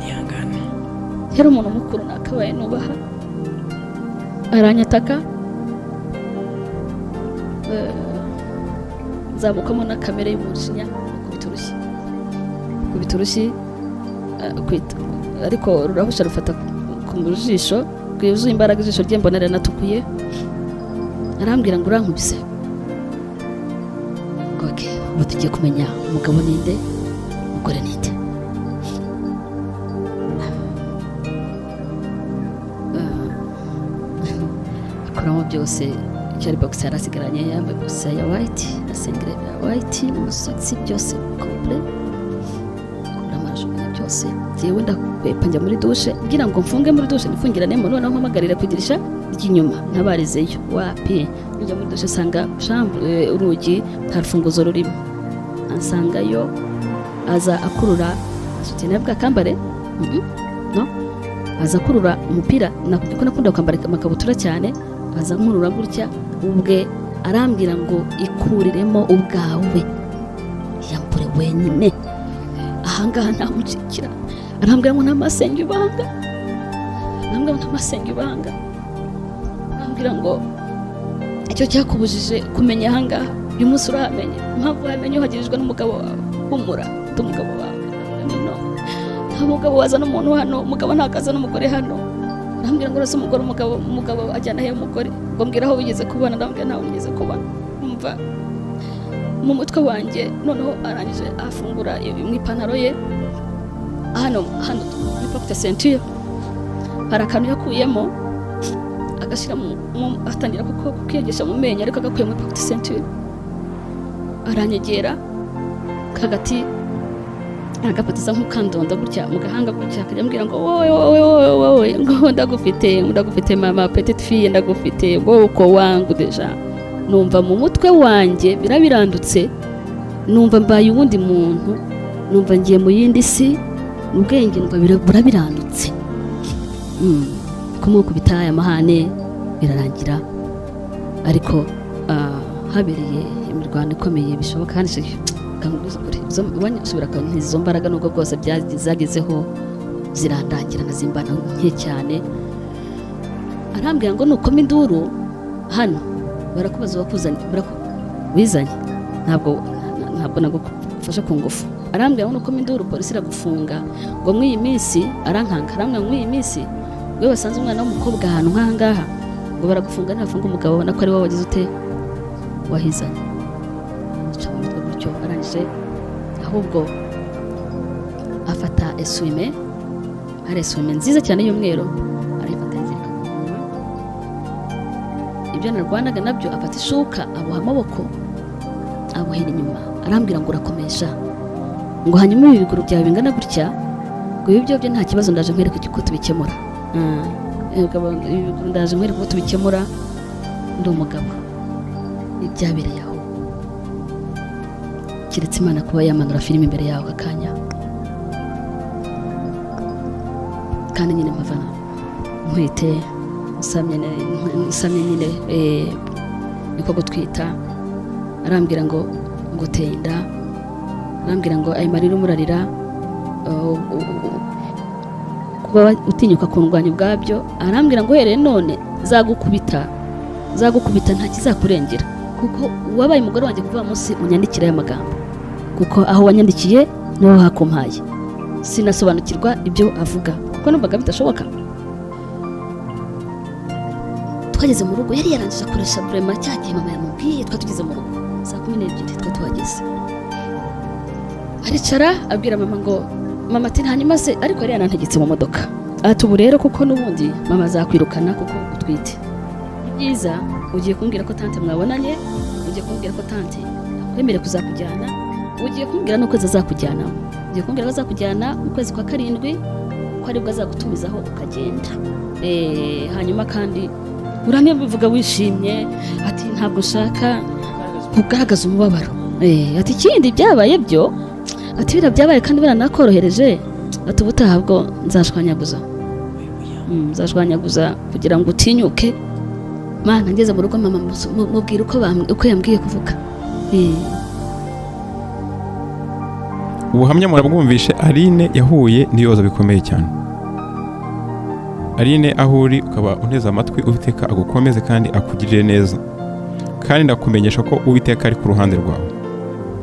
[SPEAKER 3] Ihangane.
[SPEAKER 1] Yari umuntu mukuru nakabaye nubaha. Aranyataka, nzamukamo na kamere y'umujinya, kubita urushyi, kubita urushyi, ariko rurahusha, rufata ku jisho rwuzuye imbaraga, ijisho rye mbona riranatukuye. Arambwira ngo urankubise. Ngo okay, ubu tugiye kumenya umugabo ninde, umugore ninde. Akuramo byose icyo ari boxer yari asigaranye, yambaye boxer ya white na singlet ya white n'amasogisi, byose complet. Akuramo, arajugunya byose. Njyewe ndakwepa, njya muri douche ngira ngo mfunge muri douche, nifungiranemo, noneho mpamagarire ku idirisha ry'inyuma ntabarizeyo. Wapi, njya muri douche nsanga chambre, urugi nta rufunguzo rurimo. Ansangayo, aza akurura soutien bwa kambare, no aza akurura umupira ko nakunda kwambara amakabutura cyane. Aza nkurura gutya ubwe, arambwira ngo ikuriremo ubwawe, yambure wenyine, ahangaha ntamucikira. Arambwira ngo nta masenge ubanga, arambwira ngo nta masenge ubanga, arambwira ngo icyo cyakubujije kumenya ahangaha uyu munsi urahamenye, impamvu wamenye uhagirijwe n'umugabo wawe. Humura, ndi umugabo wawe. No, nta mugabo wazana umuntu hano, umugabo ntabwo azana umugore hano. Arambwira ngo urase umugore, umugabo ajyana he umugore? Ngo mbwira aho wigeze kubona. Ndambwira ntawe nigeze kubona. Umva mu mutwe wanjye noneho arangije afungura mu ipantaro ye hano, hano muri porte ceinture hari akantu yakuyemo, agashyira atangira kuko kukiyogesha mu menyo, ariko agakuye muri porte ceinture. Aranyegera hagati, aragafatiza nk'ukandonda gutya mu gahanga gutya, akajya ambwira ngo wowe, wowe, wowe, wowe, ngo ndagufite, ndagufite mama, petite fille, ndagufite wowe, uko wangu déjà. Numva mu mutwe wanjye birabirandutse, numva mbaye uwundi muntu, numva ngiye mu yindi si, mu bwenge numva burabirandutse. Kumukubita aya mahane birarangira, ariko habereye imirwano ikomeye bishoboka. Kandi subira izo mbaraga nubwo bwose zagezeho zirandangira, nkazimbana nke cyane. Arambwira ngo nukoma induru hano barakubaza uwakuzanye, wizanye, ntabwo nagufasha ku ngufu. Arambwira ngo nukoma induru polisi iragufunga. Ngo muri iyi minsi arankanga, arambwira ngo muri iyi minsi iyo basanze umwana w'umukobwa ahantu nk'aha ngaha ngo baragufunga, ntibafunga umugabo, ubona ko ari wowe wagize ute, wahizanye. Aca mu mutwe gutyo. Arangije ahubwo afata essuie-main, hari essuie-main nziza cyane y'umweru, arayifata ayizirika ku munwa. Ibyo narwanaga nabyo, afata ishuka aboha amaboko, abohera inyuma. Arambwira ngo urakomesha, ngo hanyuma ibi biguru byawe bingana gutya, ngo ibi byo nta kibazo, ndaje nkwereke uko tubikemura. Ibi biguru ndaje nkwereke uko tubikemura, ndi umugabo. Ibyabereye aho, keretse Imana kuba yamanura filime imbere yawe aka kanya. Kandi nyine mpavana nkwite, nsamye nyine, niko gutwita. Arambwira ngo nguteye inda, arambwira ngo ayo marira umurarira, kuba utinyuka kundwanya ubwabyo. Arambwira ngo uhereye none zagukubita, zagukubita, nta kizakurengera, kuko wabaye umugore wanjye kuva munsi unyandikira aya magambo, kuko aho wanyandikiye niho hakumpaye. Sinasobanukirwa ibyo avuga kuko numvaga bidashoboka. Twageze mu rugo yari yarangije akoresha burema cya gihe mama yamubwiye. Twari tugeze mu rugo 12:00, twari tuhageze. Aricara abwira mama ngo, mama ati hanyuma se, ariko yari yanantegetse mu modoka, ati ubu rero kuko n'ubundi mama azakwirukana kuko utwite, ibyiza ugiye kumbwira ko tante mwabonanye, ugiye kumbwira ko tante akwemereye kuzakujyana, ugiye kumbwira n'ukwezi azakujyanamo, ugiye kumbwira ko azakujyana mu kwezi kwa 7, ko aribwo azagutumizaho ukagenda. Hanyuma kandi uranabivuga wishimye. Ati ntabwo nshaka kugaragaza umubabaro. Ati ikindi byabaye byo, ati biriya byabaye kandi biranakorohereje, ati ubutaha bwo nzashwanyaguza, nzashwanyaguza kugira ngo utinyuke. Mana, ngeze mu rugo mama mubwira uko yambwiye kuvuga.
[SPEAKER 2] Ubuhamya murabwumvishe. Aline yahuye n'ibibazo bikomeye cyane. Aline, aho uri ukaba unteze amatwi, Uwiteka agukomeze kandi akugirire neza, kandi ndakumenyesha ko Uwiteka ari ku ruhande rwawe.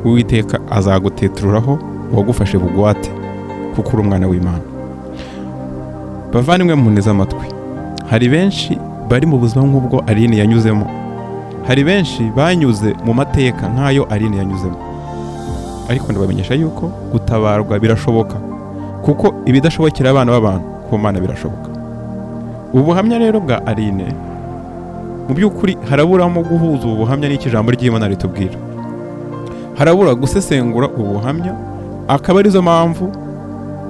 [SPEAKER 2] Uwiteka azagutetururaho uwagufashe bugwate, kuko uri umwana w'Imana. Bavandimwe munteze amatwi, hari benshi bari mu buzima nk'ubwo Aline yanyuzemo, hari benshi banyuze mu mateka nk'ayo Aline yanyuzemo, ariko ndabamenyesha yuko gutabarwa birashoboka, kuko ibidashobokera abana b'abantu ku Mana birashoboka. Ubu buhamya rero bwa Aline, mu by'ukuri haraburamo guhuza ubu buhamya n'icyo ijambo ry'Imana ritubwira, harabura gusesengura ubu buhamya, akaba arizo mpamvu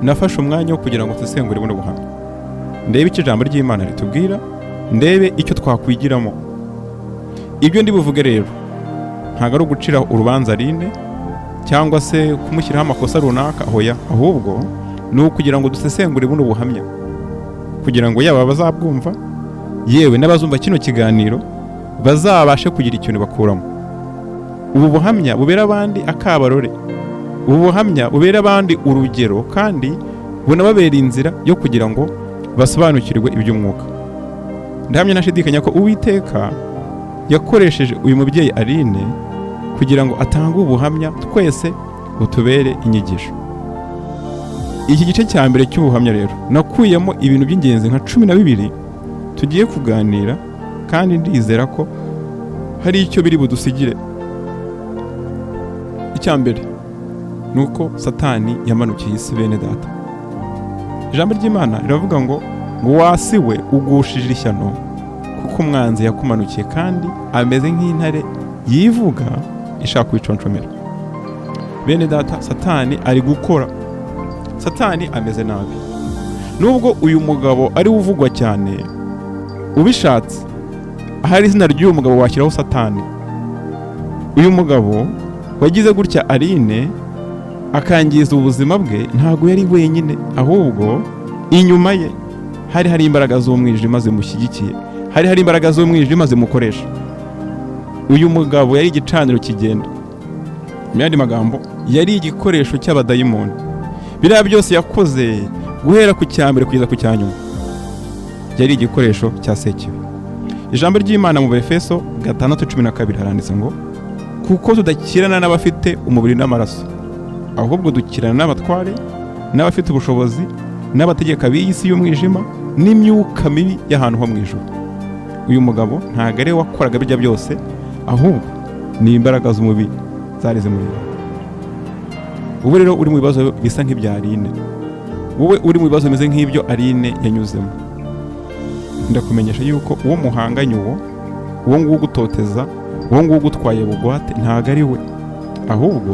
[SPEAKER 2] nafashe umwanya wo kugira ngo nsesengure buno buhamya, ndebe icyo ijambo ry'Imana ritubwira, ndebe icyo twakwigiramo. Ibyo ndi buvuge rero ntabwo ari ugucira urubanza Aline cyangwa se kumushyiraho amakosa runaka, hoya, ahubwo ni ukugira ngo dusesengure buno buhamya, kugira ngo yaba abazabwumva yewe n'abazumva kino kiganiro bazabashe kugira ikintu bakuramo. Ubu buhamya bubera abandi akabarore, ubu buhamya bubera abandi urugero, kandi bunababera inzira yo kugira ngo basobanukirwe iby'umwuka. Ndahamya ntashidikanya ko Uwiteka yakoresheje uyu mubyeyi Aline kugira ngo atange ubuhamya twese butubere inyigisho. Iki gice cya mbere cy'ubuhamya rero nakuyemo ibintu by'ingenzi nka 12 tugiye kuganira, kandi ndizera ko hari icyo biri budusigire. Icya mbere ni uko Satani yamanukiye isi. Bene data, ijambo ry'Imana riravuga ngo wasiwe ugushije ishyano, kuko umwanzi yakumanukiye kandi ameze nk'intare yivuga ishaka kwiconshomera. Bene data, Satani ari gukora, Satani ameze nabi. Nubwo uyu mugabo ari we uvugwa cyane, ubishatse ahari izina ry'uyu mugabo washyiraho Satani. Uyu mugabo wagize gutya Aline akangiza ubuzima bwe ntabwo yari wenyine, ahubwo inyuma ye hari imbaraga z'umwijima zimushyigikiye, hari imbaraga z'umwijima zimukoresha. Uyu mugabo yari igicaniro kigenda, mu yandi magambo yari igikoresho cy'abadayimoni. Biriya byose yakoze guhera ku cya mbere kugeza ku cya nyuma yari igikoresho cya Sekibi. Ijambo ry'Imana mu Befeso 6:12 haranditse ngo kuko tudakirana n'abafite umubiri n'amaraso, ahubwo dukirana n'abatware n'abafite ubushobozi n'abategeka b'iyi si y'umwijima n'imyuka mibi y'ahantu ho mu ijuru. Uyu mugabo ntabwo ari we wakoraga bijya byose, ahubwo ni imbaraga z'umubiri zari zimurimo. Ubu rero uri mu bibazo bisa nk'ibya Aline, wowe uri mu bibazo bimeze nk'ibyo Aline yanyuzemo, ndakumenyesha yuko uwo muhanganye, uwo nguwo ugutoteza, uwo nguwo ugutwaye bugwate, ntabwo ari we, ahubwo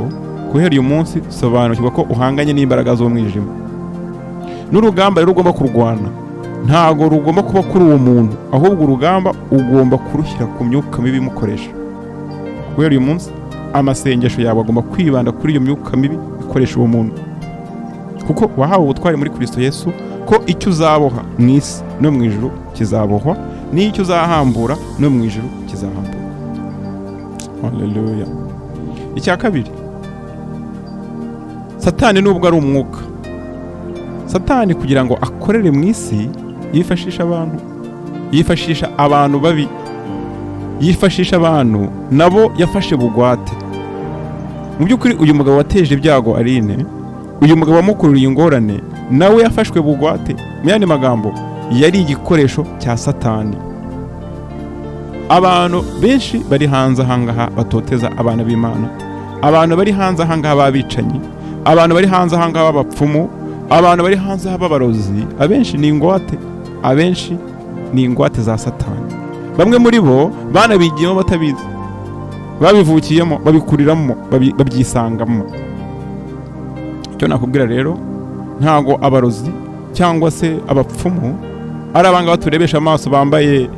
[SPEAKER 2] guhera uyu munsi sobanukirwa ko uhanganye n'imbaraga z'umwijima. N'urugamba rero ugomba kurwana ntabwo rugomba kuba kuri uwo muntu, ahubwo urugamba ugomba kurushyira ku myuka mibi imukoresha. Guhera uyu munsi amasengesho yawe agomba kwibanda kuri iyo myuka mibi ikoresha uwo muntu, kuko wahawe ubutwari muri Kristo Yesu ko icyo uzaboha mu isi no mu ijuru kizabohwa, n'icyo uzahambura no mu ijuru kizahamburwa. Haleluya. Icya kabiri, Satani nubwo ari umwuka, Satani kugira ngo akorere mu isi yifashisha abantu, yifashisha abantu babi, yifashisha abantu nabo yafashe bugwate. Mu by'ukuri uyu mugabo wateje ibyago Aline, uyu mugabo wamukururiye ingorane, nawe yafashwe bugwate. Mu yandi magambo, yari igikoresho cya Satani. Abantu benshi bari hanze ahangaha batoteza abana b'Imana, abantu bari hanze ahangaha b'abicanyi, abantu bari hanze ahangaha b'abapfumu, abantu bari hanze aha b'abarozi, abenshi ni ingwate, abenshi ni ingwate za Satani. Bamwe muri bo banabigiyemo batabizi, babivukiyemo, babikuriramo, babyisangamo. Icyo nakubwira rero, ntago abarozi cyangwa se abapfumu ari abangaba turebesha amaso, bambaye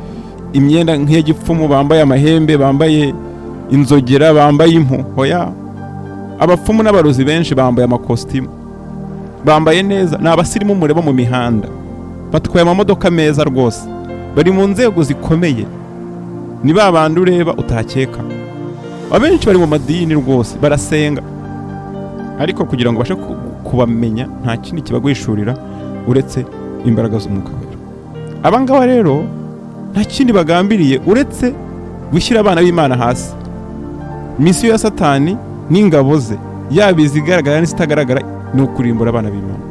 [SPEAKER 2] imyenda nk'iy'igipfumu, bambaye amahembe, bambaye inzogera, bambaye impu. Hoya, abapfumu n'abarozi benshi bambaye amakositimu, bambaye neza, ni abasirimu mureba mu mihanda, batwaye amamodoka meza rwose, bari mu nzego zikomeye, ni ba bandi ureba utakeka. Abenshi bari mu madini rwose, barasenga, ariko kugira ngo ubashe kubamenya nta kindi kibaguhishurira uretse imbaraga z'Umwuka Wera. Aba ngaba rero nta kindi bagambiriye uretse gushyira abana b'Imana hasi. Misiyo ya Satani n'ingabo ze, yaba izigaragara n'izitagaragara, ni ukurimbura abana b'Imana,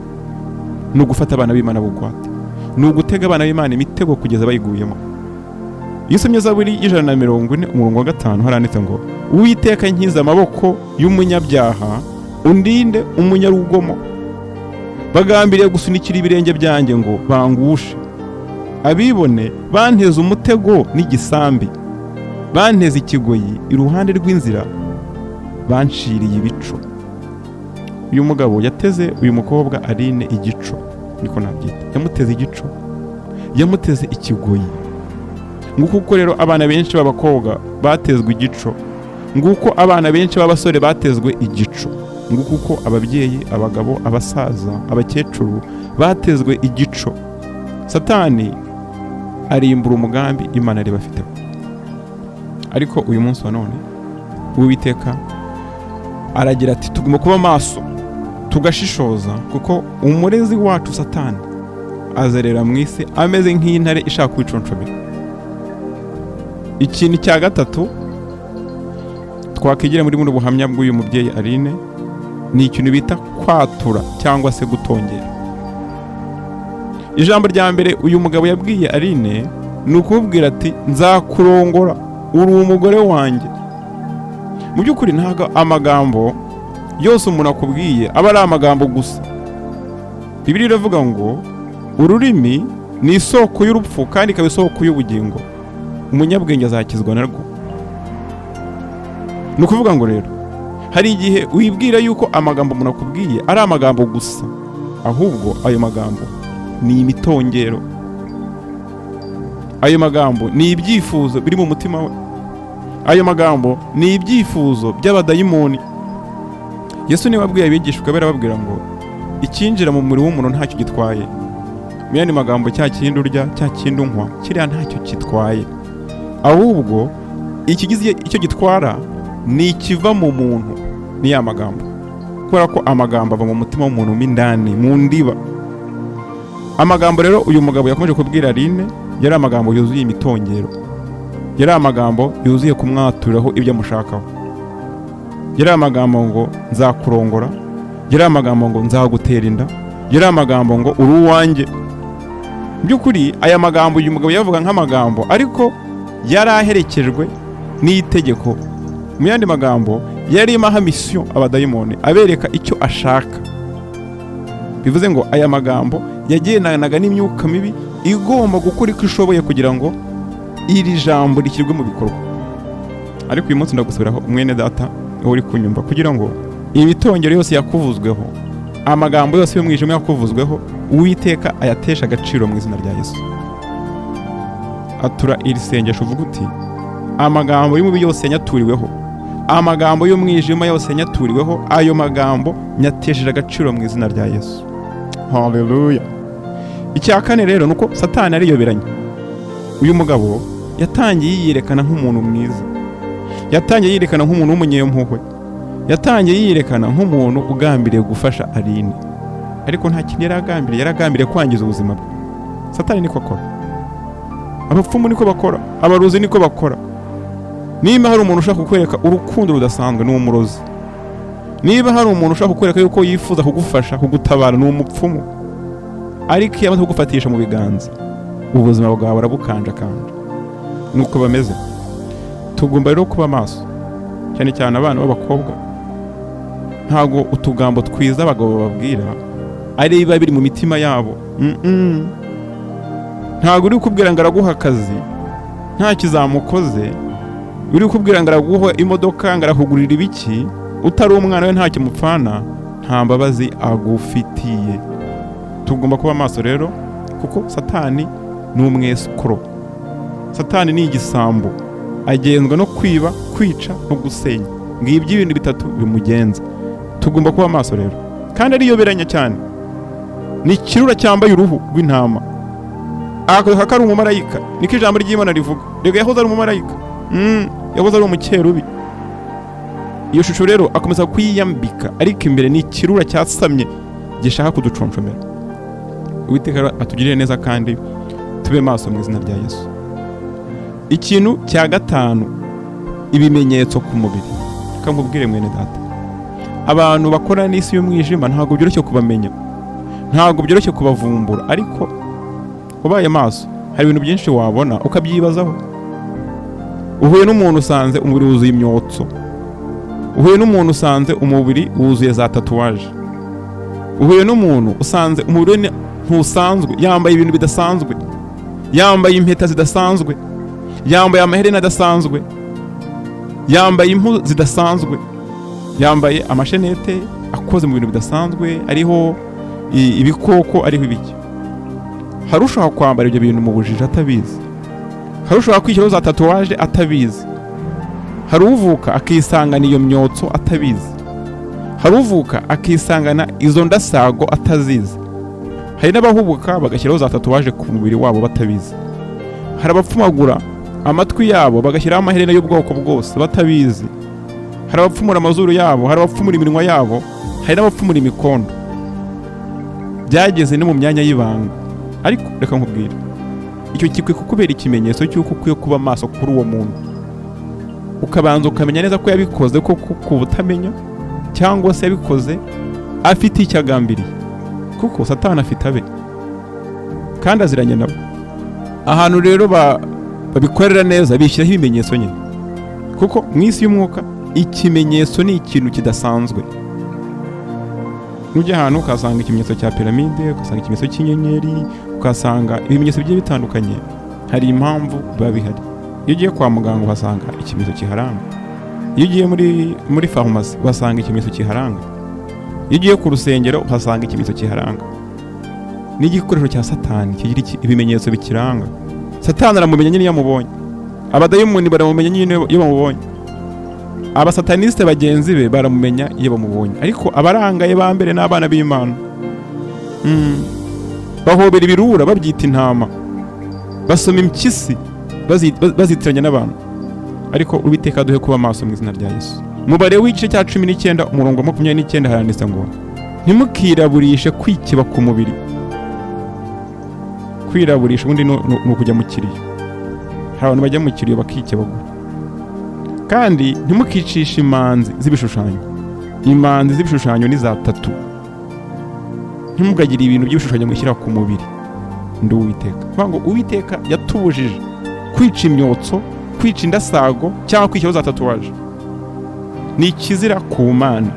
[SPEAKER 2] ni ugufata abana b'Imana bugwate, ni ugutega abana b'Imana imitego kugeza bayiguyemo. Iyo usomye Zaburi y'140 umurongo wa 5, haranditse ngo: "Uwiteka, nkiza amaboko y'umunyabyaha, undinde umunyarugomo. Bagambiriye gusunikira ibirenge byanjye ngo bangushe. Abibone banteze umutego n'igisambi, banteze ikigoyi iruhande rw'inzira, banciriye ibico." Uyu mugabo yateze uyu mukobwa Aline igico, niko nabyita. Yamuteze igico, yamuteze ikigoyi. Nguko uko rero abana benshi b'abakobwa batezwe igico, nguko abana benshi b'abasore batezwe igico, nguko uko ababyeyi, abagabo, abasaza, abakecuru batezwe igico. Satani arimbura umugambi Imana yari bafiteho. Ariko uyu munsi wa none Uwiteka aragira ati: "Tugomba kuba maso, tugashishoza, kuko umurezi wacu Satani azerera mu isi ameze nk'intare ishaka kwiconshomera." Ikintu cya gatatu twakwigira muri buno buhamya bw'uyu mubyeyi Aline ni ikintu bita kwatura cyangwa se gutongera. Ijambo rya mbere uyu mugabo yabwiye Aline ni ukumubwira ati: "Nzakurongora, uri umugore wanjye." Mu by'ukuri ntabwo amagambo yose umuntu akubwiye aba ari amagambo gusa. Bibiliya iravuga ngo ururimi ni isoko y'urupfu kandi ikaba isoko y'ubugingo, umunyabwenge azakizwa narwo. Ni ukuvuga ngo rero hari igihe wibwira yuko amagambo umuntu akubwiye ari amagambo gusa, ahubwo ayo magambo ni imitongero, ayo magambo ni ibyifuzo biri mu mutima we, ayo magambo ni ibyifuzo by'abadayimoni. Yesu niwe wabwiye abigishwa be, arababwira ngo icyinjira mu mubiri w'umuntu ntacyo gitwaye. Mu yandi magambo, cya kindi urya, cya kindi unywa, kiriya ntacyo kitwaye, ahubwo ikigize icyo gitwara ni ikiva mu muntu, ni ya magambo, kubera ko amagambo ava mu mutima w'umuntu mo indani, mu ndiba. Amagambo rero uyu mugabo yakomeje kubwira Aline yari amagambo yuzuye imitongero, yari amagambo yuzuye kumwaturiraho ibyo amushakaho, yari amagambo ngo "nzakurongora", yari amagambo ngo "nzagutera inda", yari amagambo ngo "uri uwanjye". Mu by'ukuri aya magambo uyu mugabo yavuga nk'amagambo, ariko yari aherekejwe n'itegeko. Mu yandi magambo, yari arimo aha misiyo abadayimoni, abereka icyo ashaka. Bivuze ngo aya magambo yagendanaga n'imyuka mibi igomba gukora uko ishoboye kugira ngo iri jambo rishyirwe mu bikorwa. Ariko uyu munsi ndagusubiraho, mwene data wowe uri kunyumva, kugira ngo imitongero yose yakuvuzweho, amagambo yose y'umwijima yakuvuzweho, Uwiteka ayatesha agaciro mu izina rya Yesu. Atura iri sengesho, uvuga uti: "Amagambo y'umubi yose yanyaturiweho, amagambo y'umwijima yose yanyaturiweho, ayo magambo nyatesheje agaciro mu izina rya Yesu." Haleluya! Icya kane rero ni uko Satani ariyoberanya. Uyu mugabo yatangiye yiyerekana nk'umuntu mwiza, yatangiye yiyerekana nk'umuntu w'umunyempuhwe. Yatangiye yiyerekana nk'umuntu ugambiriye gufasha Aline, ariko nta kintu yari agambiriye, yari agambiriye kwangiza ubuzima bwe. Satani niko akora, abapfumu niko bakora, abarozi niko bakora. Niba hari umuntu ushaka kukwereka urukundo rudasanzwe, ni umurozi. Niba hari umuntu ushaka kukwereka yuko yifuza kugufasha, kugutabara, ni umupfumu. Ariko iyo amaze kugufatisha mu biganza, ubuzima bwawe arabukanjakanja. Nuko bameze. Tugomba rero kuba maso, cyane cyane abana b'abakobwa. Ntabwo utugambo twiza abagabo bababwira ari biba biri mu mitima yabo. Ntabwo uri kubwira ngo araguha akazi nta kizamukoze, uri kubwira ngo araguha imodoka, ngo arakugurira ibiki, utari umwana we, ntacyo mupfana, nta mbabazi agufitiye. Tugomba kuba maso rero, kuko Satani ni umwesikoro, Satani ni igisambo, agenzwa no kwiba, kwica no gusenya. Ngibyo ibintu bitatu bimugenza. Tugomba kuba maso rero, kandi ariyoberanya cyane. Ni ikirura cyambaye uruhu rw'intama, akwereka ko ari umumarayika, niko ijambo ry'Imana rivuga. Rega yahoze ari umumarayika, yahoze ari umukerubi. Iyo shusho rero akomeza kuyiyambika, ariko imbere ni ikirura cyasamye gishaka kuduconshomera. Uwiteka rero atugirire neza kandi tube maso mu izina rya Yesu. Ikintu cya gatanu, ibimenyetso ku mubiri. Reka nkubwire mwene data, abantu bakora n'isi y'umwijima ntabwo byoroshye kubamenya, ntabwo byoroshye kubavumbura, ariko ubaye maso hari ibintu byinshi wabona ukabyibazaho. Uhuye n'umuntu usanze umubiri wuzuye imyotso, uhuye n'umuntu usanze umubiri wuzuye za tatouage, uhuye n'umuntu usanze umubiri we ntusanzwe, yambaye ibintu bidasanzwe, yambaye impeta zidasanzwe, yambaye amaherena adasanzwe, yambaye impu zidasanzwe, yambaye amashenete akoze mu bintu bidasanzwe, ariho ibikoko, ariho ibiki. Hari ushobora kwambara ibyo bintu mu bujiji atabizi, hari ushobora kwishyiraho za tatouage atabizi, hari uvuka akisangana iyo myotso atabizi, hari uvuka akisangana izo ndasago atazizi, hari n'abahubuka bagashyiraho za tatouage ku mubiri wabo batabizi, hari abapfumagura amatwi yabo bagashyiraho amaherena y'ubwoko bwose batabizi, hari abapfumura amazuru yabo, hari abapfumura iminwa yabo, hari n'abapfumura imikondo. Byageze no mu myanya y'ibanga. Ariko reka nkubwire, icyo gikwiye kukubera ikimenyetso cy'uko ukwiye kuba maso kuri uwo muntu, ukabanza ukamenya neza ko yabikoze koko ku butamenya, cyangwa se yabikoze afite icyo agambiriye, kuko Satani afite abe kandi aziranye nabo. Ahantu rero babikorera neza bishyiraho ibimenyetso nyine, kuko mu isi y'umwuka ikimenyetso ni ikintu kidasanzwe. Nujya ahantu ukahasanga ikimenyetso cya piramide, ukahasanga ikimenyetso cy'inyenyeri, ukahasanga ibimenyetso bigiye bitandukanye, hari impamvu biba bihari. Iyo ugiye kwa muganga uhasanga ikimenyetso kiharanga, iyo ugiye muri farumasi uhasanga ikimenyetso kiharanga, iyo ugiye ku rusengero uhasanga ikimenyetso kiharanga. N'igikoresho cya Satani kigira ibimenyetso bikiranga. Satani aramumenya nyine iyo amubonye, abadayimoni baramumenya nyine iyo bamubonye, abasataniste bagenzi be baramumenya iyo bamubonye, ariko abarangaye ba mbere ni abana b'Imana. Bahobera ibirura babyita intama, basoma impyisi bazitiranya n'abantu. Ariko Uwiteka duhe kuba maso mu izina rya Yesu. Mubare w'igice cya 19 umurongo wa 29 haranditse ngo: "Ntimukiraburishe kwikeba ku mubiri." Kwiraburisha ubundi ni ukujya mu kiriyo. Hari abantu bajya mu kiriyo bakikebagura. Kandi ntimukicishe imanzi z'ibishushanyo. Imanzi z'ibishushanyo ni za tattoo. Ntimugagire ibintu by'ibishushanyo mwishyira ku mubiri, ndi Uwiteka. Kuvuga ngo Uwiteka yatubujije kwica imyotso, kwica indasago cyangwa kwishyiraho za tatouage, ni ikizira ku Mana.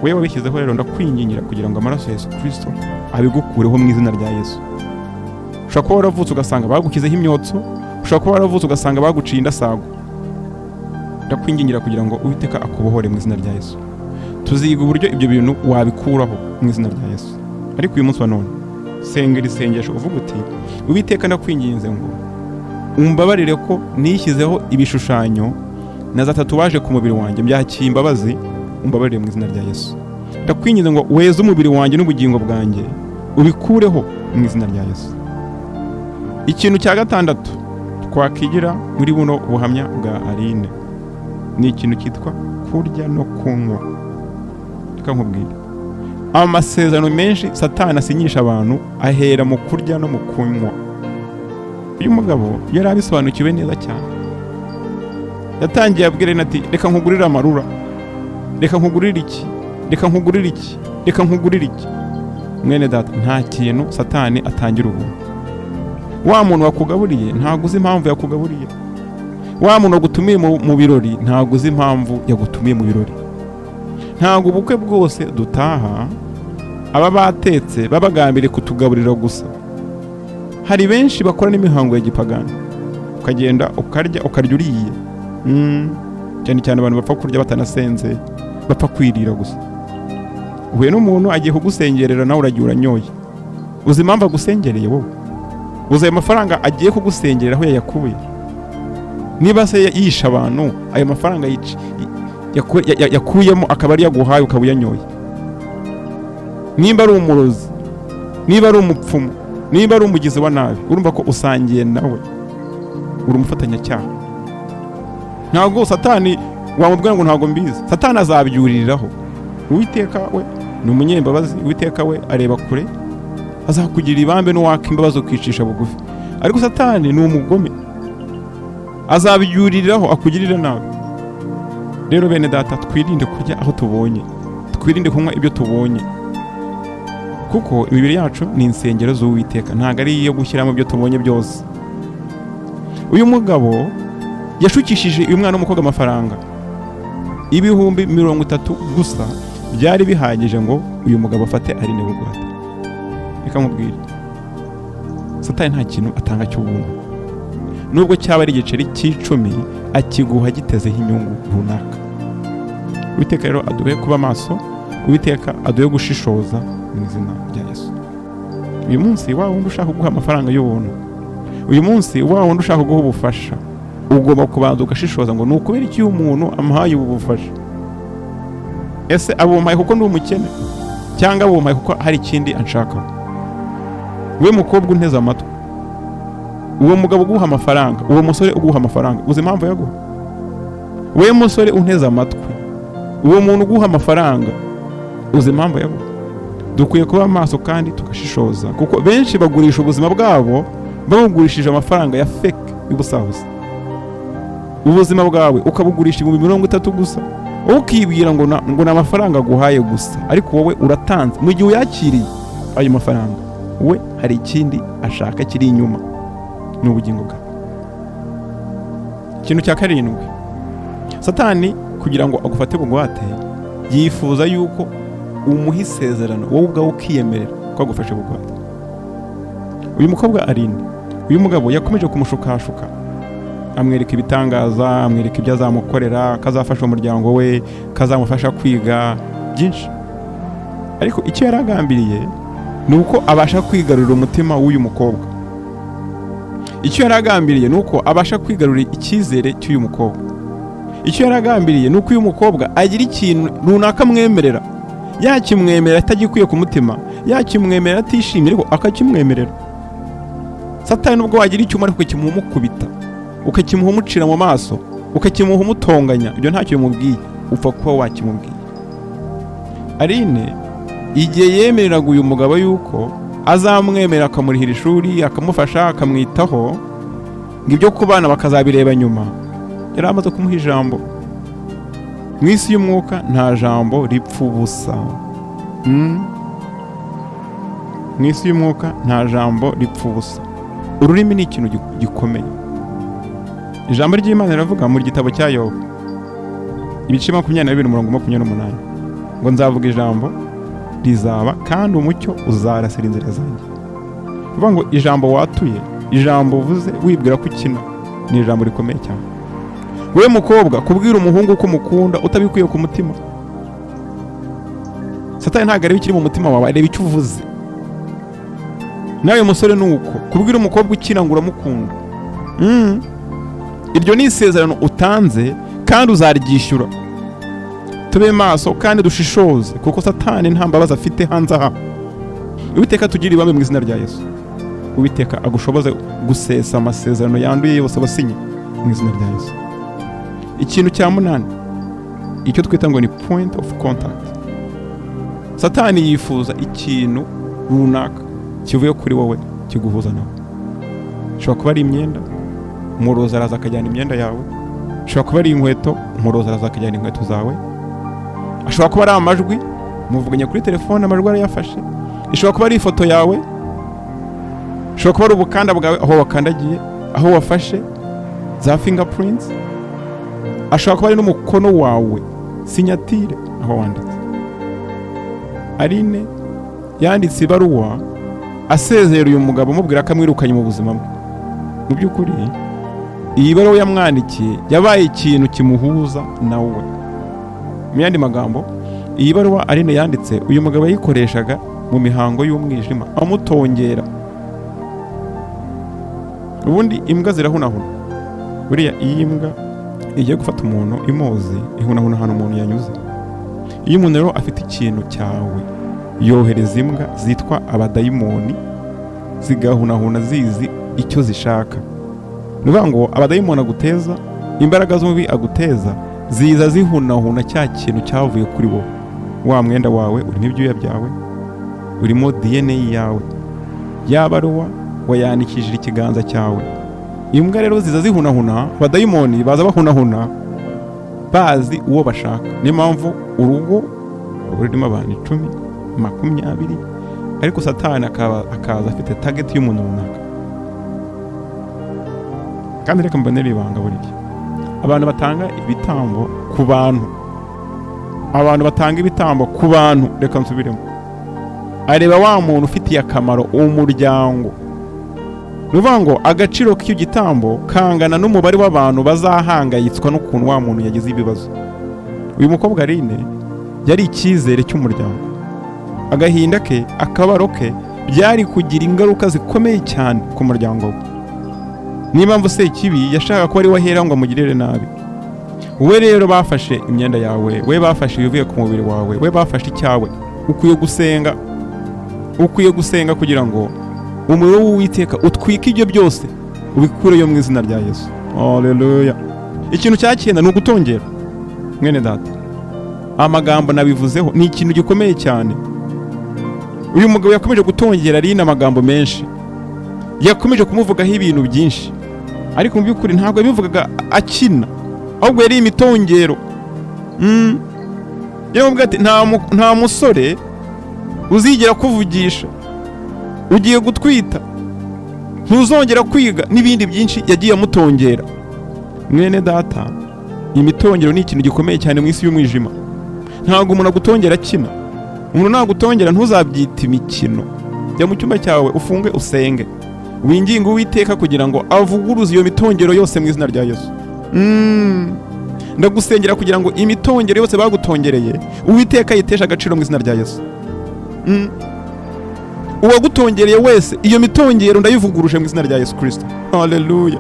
[SPEAKER 2] Wowe wabishyizeho rero, ndakwingingira kugira ngo amaraso ya Yesu Kirisito abigukureho mu izina rya Yesu. Ushobora kuba waravutse ugasanga bagushyizeho imyotso, ushobora kuba waravutse ugasanga baguciye indasago. Ndakwingingira kugira ngo Uwiteka akubohore mu izina rya Yesu. Tuziga uburyo ibyo bintu wabikuraho mu izina rya Yesu. Ariko uyu munsi wa none senga iri sengesho uvuga uti: "Uwiteka, ndakwinginze ngo umbabarire ko nishyizeho ibishushanyo na za tatouage ku mubiri wanjye. Mbyakiye imbabazi, umbabarire mu izina rya Yesu. Ndakwinginze ngo weze umubiri wanjye n'ubugingo bwanjye, ubikureho mu izina rya Yesu." Ikintu cya gatandatu twakigira muri buno buhamya bwa Aline ni ikintu cyitwa Kurya no kunywa. Reka nkubwire, amasezerano menshi Satani asinyisha abantu ahera mu kurya no mu kunywa. Uyu mugabo yari abisobanukiwe neza cyane. Yatangiye abwira ati reka nkugurire amarura, reka nkugurire iki, reka nkugurire iki, reka nkugurire iki. Mwene data, nta kintu Satani atangira ubuntu. Wa muntu wakugaburiye ntabwo uzi impamvu yakugaburiye. Wa muntu wagutumiye mu birori ntabwo uzi impamvu yagutumiye mu birori. Ntabwo ubukwe bwose dutaha aba batetse babagambiriye kutugaburira gusa. Hari benshi bakora n'imihango ya gipagani, ukagenda ukarya, ukarya uriye. Cyane cyane abantu bapfa kurya batanasenze, bapfa kwirira gusa. Uhuye n'umuntu agiye kugusengerera, nawe uragiye uranyoye. Uzi impamvu agusengereye wowe? Uzi ayo mafaranga agiye kugusengerera aho yayakuye? Niba se yishe abantu, ayo mafaranga yakuyemo akaba ari yaguhaye ukaba uyanyoye. Nimba ari umurozi, niba ari umupfumu, niba ari umugizi wa nabi, urumva ko usangiye nawe, uri umufatanyacyaha. Ntabwo Satani wamubwira ngo ntabwo mbizi, Satani azabyuririraho. Uwiteka we ni umunyembabazi, Uwiteka we areba kure, azakugirira ibambe n'uwaka imbabazi ukicisha bugufi. Ariko Satani ni umugome, azabyuririraho akugirire nabi. Rero bene data, twirinde kurya aho tubonye, twirinde kunywa ibyo tubonye, kuko imibiri yacu ni insengero z'Uwiteka, ntabwo ari iyo gushyiramo ibyo tubonye byose. Uyu mugabo yashukishije uyu mwana w'umukobwa amafaranga 30,000 gusa, byari bihagije ngo uyu mugabo afate Aline bugwate. Reka nkubwire, Satani nta kintu atanga cy'ubuntu, nubwo cyaba ari igiceri cy'icumi, akiguha gitezeho inyungu runaka. Uwiteka rero aduhe kuba maso, Uwiteka aduhe gushishoza mu izina rya Yesu. Uyu munsi wa wundi ushaka kuguha amafaranga y'ubuntu, uyu munsi wa wundi ushaka kuguha ubufasha, ugomba kubanza ugashishoza ngo ni ukubera iki uyu muntu amuhaye ubu bufasha? Ese abumpaye kuko ndi umukene, cyangwa abumpaye kuko hari ikindi anshakaho? We mukobwa unteze amatwi, uwo mugabo uguha amafaranga, uwo musore uguha amafaranga, uzi impamvu yaguha? We musore unteze amatwi, uwo muntu uguha amafaranga, uzi impamvu yaguha? Dukwiye kuba maso kandi tugashishoza, kuko benshi bagurisha ubuzima bwabo babugurishije amafaranga ya fake y'ubusabusa. Ubuzima bwawe ukabugurisha 30,000 gusa, wowe ukibwira ngo ni amafaranga aguhaye gusa, ariko wowe uratanze. Mu gihe uyakiriye ayo mafaranga, we hari ikindi ashaka kiri inyuma, ni ubugingo bwawe. Ikintu cya karindwi, Satani kugira ngo agufate bugwate yifuza yuko umuha isezerano, wowe ubwawe ukiyemerera ko agufashe bugwate. Uyu mukobwa Aline, uyu mugabo yakomeje kumushukashuka, amwereka ibitangaza, amwereka ibyo azamukorera, ko azafasha umuryango we, ko azamufasha kwiga byinshi. Ariko icyo yari agambiriye ni uko abasha kwigarurira umutima w'uyu mukobwa. Icyo yari agambiriye ni uko abasha kwigarurira icyizere cy'uyu mukobwa. Icyo yari agambiriye ni uko uyu mukobwa agira ikintu runaka amwemerera, yakimwemerera atagikuye ku mutima, yakimwemerera atishimye, ariko akakimwemerera. Satani nubwo wagira icyuma ariko ukakimuha umukubita, ukakimuha umucira mu maso, ukakimuha umutonganya, ibyo ntacyo bimubwiye, upfa kuba wakimubwiye. Aline igihe yemereraga uyu mugabo yuko azamwemerera akamurihira ishuri, akamufasha, akamwitaho, ngo ibyo kubana bakazabireba nyuma, yari amaze kumuha ijambo. Mu isi y'umwuka nta jambo ripfa ubusa. Mu isi y'umwuka nta jambo ripfa ubusa. Ururimi ni ikintu gikomeye. Ijambo ry'Imana riravuga mu gitabo cya Yobu, ibice 22, umurongo 28, ngo nzavuga ijambo rizaba, kandi umucyo uzarasira inzira zanjye. Kuvuga ngo ijambo watuye, ijambo uvuze wibwira ko ukina, ni ijambo rikomeye cyane. We mukobwa, kubwira umuhungu ko umukunda utabikuye ku mutima, Satani ntabwo areba ikiri mu mutima wawe, areba icyo uvuze. Nawe musore ni uko, kubwira umukobwa ukina ngo uramukunda, Iryo ni isezerano utanze kandi uzaryishyura. Tube maso kandi dushishoze, kuko Satani nta mbabazi afite hanze aha. Uwiteka tugire ibambe mu izina rya Yesu. Uwiteka agushoboze gusesa amasezerano yanduye yose wasinye mu izina rya Yesu. Ikintu cya munani, Icyo twita ngo ni point of contact. Satani yifuza ikintu runaka kivuye kuri wowe kiguhuza nawe. Ishobora kuba ari imyenda, umurozi araza akajyana imyenda yawe. Ishobora kuba ari inkweto, umurozi araza akajyana inkweto zawe. Ashobora kuba ari amajwi, muvuganye kuri telefone, amajwi arayafashe. Ishobora kuba ari ifoto yawe, ishobora kuba ari ubukanda bwawe, aho wakandagiye, aho wafashe, za fingerprints. Ashobora kuba ari n'umukono wawe, signature, aho wanditse. Aline yanditse ibaruwa asezera uyu mugabo, amubwira ko amwirukanye mu buzima bwe. Mu by'ukuri iyi baruwa yamwandikiye yabaye ikintu kimuhuza nawe. Mu yandi magambo, iyi baruwa Aline yanditse, uyu mugabo yayikoreshaga mu mihango y'umwijima amutongera. Ubundi imbwa zirahunahuna. Buriya iyo imbwa igiye gufata umuntu imuzi, ihunahuna ahantu umuntu yanyuze. Iyo umuntu rero afite ikintu cyawe, yohereza imbwa zitwa abadayimoni, zigahunahuna zizi icyo zishaka. Ni ukuvuga ngo abadayimoni aguteza, imbaraga z'umubi aguteza, ziza zihunahuna cya kintu cyavuye kuri wowe. Wa mwenda wawe urimo ibyuya byawe, urimo DNA yawe, ya baruwa wayandikishije ikiganza cyawe. Imbwa rero ziza zihunahuna, abadayimoni baza bahunahuna bazi uwo bashaka. Niyo mpamvu urugo ruba rurimo abantu 10, 20, ariko Satani akaba akaza afite target y'umuntu runaka. Kandi reka mbonere ibanga: buriya abantu batanga ibitambo ku bantu, abantu batanga ibitambo ku bantu, reka nsubiremo, areba wa muntu ufitiye akamaro umuryango. Ni ukuvuga ngo agaciro k'icyo gitambo kangana n'umubare w'abantu bazahangayitswa n'ukuntu wa muntu yagize ibibazo. Uyu mukobwa Aline yari icyizere cy'umuryango. Agahinda ke, akababaro ke byari kugira ingaruka zikomeye cyane ku muryango we. Niyo mpamvu Sekibi yashakaga ko ari we ahera ngo amugirire nabi. We rero bafashe imyenda yawe, we bafashe ibivuye ku mubiri wawe, we bafashe icyawe, ukwiye gusenga. Ukwiye gusenga kugira ngo umuriro w'Uwiteka utwike ibyo byose, ubikureyo mu izina rya Yesu. Haleluya! Ikintu cya cyenda ni ugutongera. Mwene data, amagambo nabivuzeho, ni ikintu gikomeye cyane. Uyu mugabo yakomeje gutongera Aline amagambo menshi, yakomeje kumuvugaho ibintu byinshi, ariko mu by'ukuri ntabwo yabivugaga akina, ahubwo yari imitongero. Yaramubwiye ati: "Nta musore uzigera kuvugisha, ugiye gutwita, ntuzongera kwiga", n'ibindi byinshi yagiye amutongera. Mwene data, imitongero ni ikintu gikomeye cyane mu isi y'umwijima. Ntabwo umuntu agutongera akina. Umuntu nagutongera ntuzabyite imikino. Jya mu cyumba cyawe, ufunge, usenge, winginge Uwiteka kugira ngo avuguruze iyo mitongero yose mu izina rya Yesu. Ndagusengera kugira ngo imitongero yose bagutongereye, Uwiteka yiteshe agaciro mu izina rya Yesu. Uwagutongereye wese, iyo mitongero ndayivuguruje mu izina rya Yesu Kirisito. Haleluya!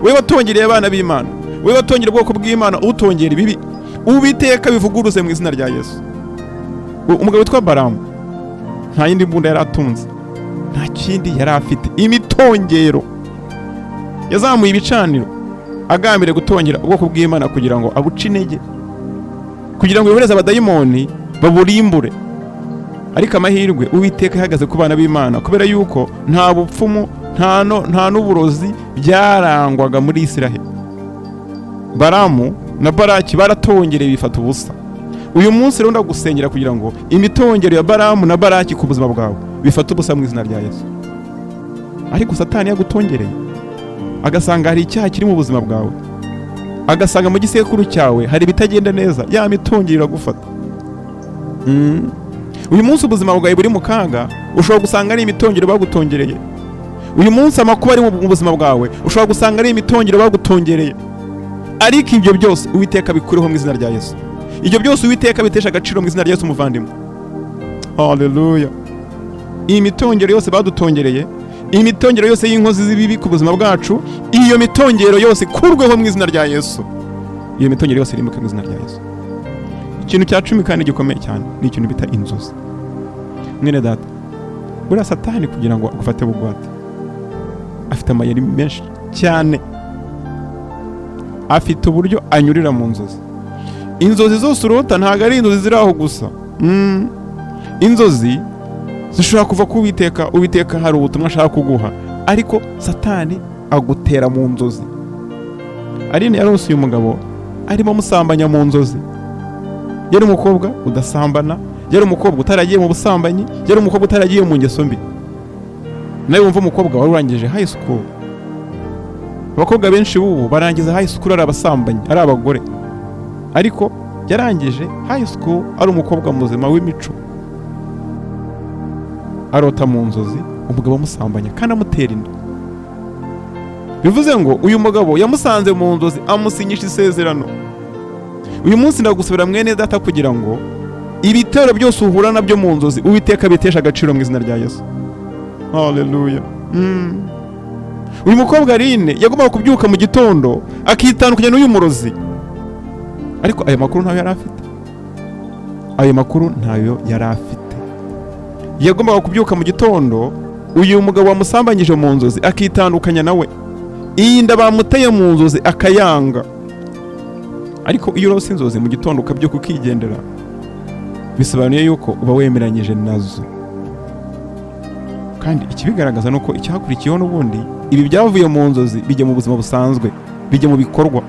[SPEAKER 2] We watongereye abana b'Imana, we watongera ubwoko bw'Imana, utongera ibibi, Uwiteka bivuguruze mu izina rya Yesu. Umugabo witwa Baramu nta yindi mbunda yari atunze, nta kindi yari afite, imitongero. Yazamuye ibicaniro agambiriye gutongera ubwoko bw'Imana kugira ngo abuce intege, kugira ngo yohereze abadayimoni baburimbure. Ariko amahirwe, Uwiteka ihagaze ku bana b'Imana, kubera yuko nta bupfumu, nta n'uburozi byarangwaga muri Isiraheli. Baramu na Baraki baratongereye, bifata ubusa. Uyu munsi rero ndagusengera kugira ngo imitongero ya Baramu na Baraki ku buzima bwawe bifate ubusa mu izina rya Yesu. Ariko Satani yagutongereye, agasanga hari icyaha kiri mu buzima bwawe, agasanga mu gisekuru cyawe hari ibitagenda neza, ya mitongero iragufata. Uyu munsi ubuzima bwawe buri mu kaga, ushobora gusanga ari imitongero bagutongereye. Uyu munsi amakuba ari mu buzima bwawe, ushobora gusanga ari imitongero bagutongereye. Ariko ibyo byose Uwiteka bikureho mu izina rya Yesu. Ibyo byose Uwiteka bitesha agaciro mu izina rya Yesu. Umuvandimwe, haleluya! Iyi mitongero yose badutongereye, iyi mitongero yose y'inkozi z'ibibi ku buzima bwacu, iyo mitongero yose ikurweho mu izina rya Yesu. Iyo mitongero yose irimbuke mu izina rya Yesu. Ikintu cya 10 kandi gikomeye cyane ni ikintu bita inzozi. Mwene data, buriya Satani kugira ngo agufate bugwate afite amayeri menshi cyane, afite uburyo anyurira mu nzozi. Inzozi zose urota ntabwo ari inzozi ziri aho gusa. Inzozi zishobora kuva ku Uwiteka. Uwiteka hari ubutumwa ashaka kuguha, ariko Satani agutera mu nzozi. Aline yarose uyu mugabo arimo amusambanya mu nzozi. Yari umukobwa udasambana, yari umukobwa utaragiye mu busambanyi, yari umukobwa utaragiye mu ngeso mbi. Nawe wumva umukobwa wari urangije high school. Abakobwa benshi b'ubu barangiza high school ari abasambanyi, ari abagore, ariko yarangije high school ari umukobwa muzima w'imico. Arota mu nzozi umugabo amusambanya kandi amutera inda. Bivuze ngo uyu mugabo yamusanze mu nzozi, amusinyisha isezerano. Uyu munsi ndagusabira, mwene data, kugira ngo ibitero byose uhura nabyo mu nzozi, Uwiteka bitesha agaciro mu izina rya Yesu. Haleluya. Uyu mukobwa Aline yagombaga kubyuka mu gitondo akitandukanya n'uyu murozi, ariko ayo makuru ntayo yari afite. Ayo makuru ntayo yari afite. Yagombaga kubyuka mu gitondo, uyu mugabo wamusambanyije mu nzozi akitandukanya nawe, iyi nda bamuteye mu nzozi akayanga. Ariko iyo urose inzozi mu gitondo ukabyuka ukigendera, bisobanuye yuko uba wemeranyije nazo. Kandi ikibigaragaza ni uko icyakurikiyeho n'ubundi ibi byavuye mu nzozi bijya mu buzima busanzwe, bijya mu bikorwa.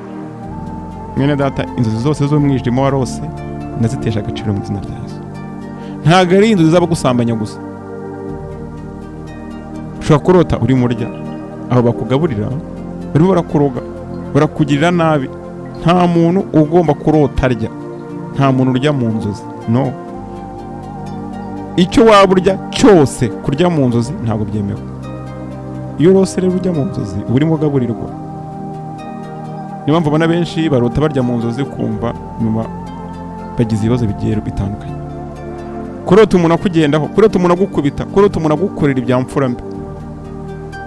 [SPEAKER 2] Mwene data, inzozi zose z'umwijima warose nazitesha agaciro mu izina rya Yesu. Ntabwo ari inzozi z'abagusambanya gusa. Ushobora kurota urimo urya, aho bakugaburira barimo barakuroga, barakugirira nabi. Nta muntu ugomba kurota arya, nta muntu urya mu nzozi. No icyo waba urya cyose, kurya mu nzozi ntabwo byemewe. Iyo urose rero ujya mu nzozi, uba urimo ugaburirwa. Niyo mpamvu ubona benshi barota barya mu nzozi, kumva nyuma bagize ibibazo bigiye bitandukanye. Kurota umuntu akugendaho, kurota umuntu agukubita, kurota umuntu agukorera ibya mfura mbi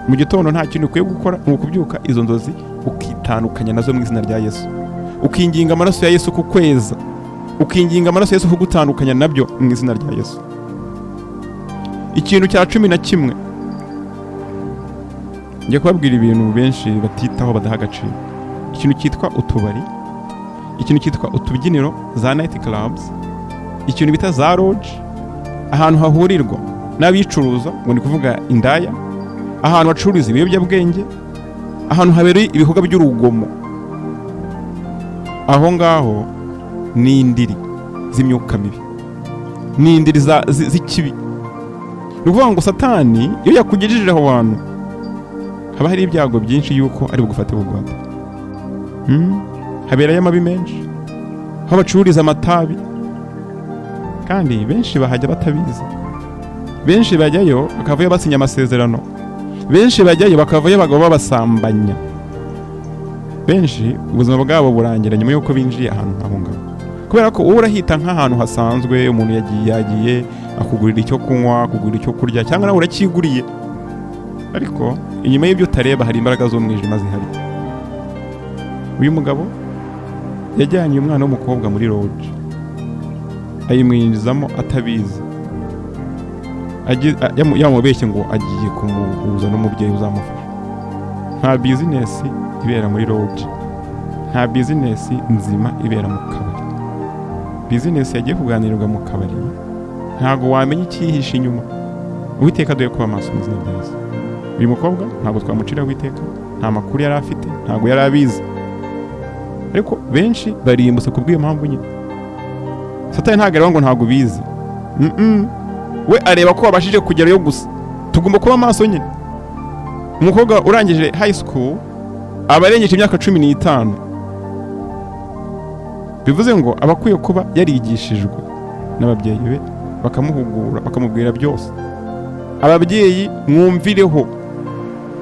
[SPEAKER 2] mu gitondo, nta kintu ukwiye gukora, ni ukubyuka izo nzozi ukitandukanya nazo mu izina rya Yesu, ukinginga amaraso ya Yesu kukweza, ukinginga amaraso ya Yesu kugutandukanya nabyo mu izina rya Yesu. Ikintu cya 11, njya kubabwira ibintu benshi batitaho, badaha agaciro: ikintu cyitwa utubari, ikintu cyitwa utubyiniro, za night clubs, ikintu bita za lodge, ahantu hahurirwa n'abicuruza, ngo ni kuvuga indaya, ahantu bacururiza ibiyobyabwenge, ahantu habereye ibikorwa by'urugomo. Aho ngaho ni indiri z'imyuka mibi, ni indiri z'ikibi. Ni ukuvuga ngo Satani iyo yakugejeje aho hantu, haba hari ibyago byinshi yuko ari bugufate bugwate. Haberayo amabi menshi, aho bacururiza amatabi, kandi benshi bahajya batabizi. Benshi bajyayo bakavayo basinya amasezerano, benshi bajyayo bakavayo abagabo babasambanya. Benshi ubuzima bwabo burangira nyuma y'uko binjiye ahantu nk'aho ngaho, kubera ko wowe urahita nk'ahantu hasanzwe, umuntu yagiye akugurira icyo kunywa, akugurira icyo kurya, cyangwa nawe uracyiguriye, ariko inyuma y'ibyo utareba hari imbaraga z'umwijima zihari. Uyu mugabo yajyanye umwana w'umukobwa muri lodge, ayimwinjizamo atabizi. Yamubeshye ngo agiye kumuhuza n'umubyeyi uzamufasha. Nta bizinesi ibera muri lodge, nta bizinesi nzima ibera mu kabari. Bizinesi yagiye kuganirirwa mu kabari, ntabwo wamenya icyihishe inyuma. Uwiteka aduhe kuba maso mu izina rya Yesu. Uyu mukobwa ntabwo twamuciraho iteka, nta makuru yari afite, ntabwo yari abizi, ariko benshi barimbutse ku bw'iyo mpamvu nyine. Satani ntabwo areba ngo ntabwo ubizi. We areba ko wabashije kugerayo gusa. Tugomba kuba maso nyine. Umukobwa urangije high school aba arengeje imyaka 15, bivuze ngo aba akwiye kuba yarigishijwe n'ababyeyi be, bakamuhugura, bakamubwira byose. Ababyeyi mwumvireho,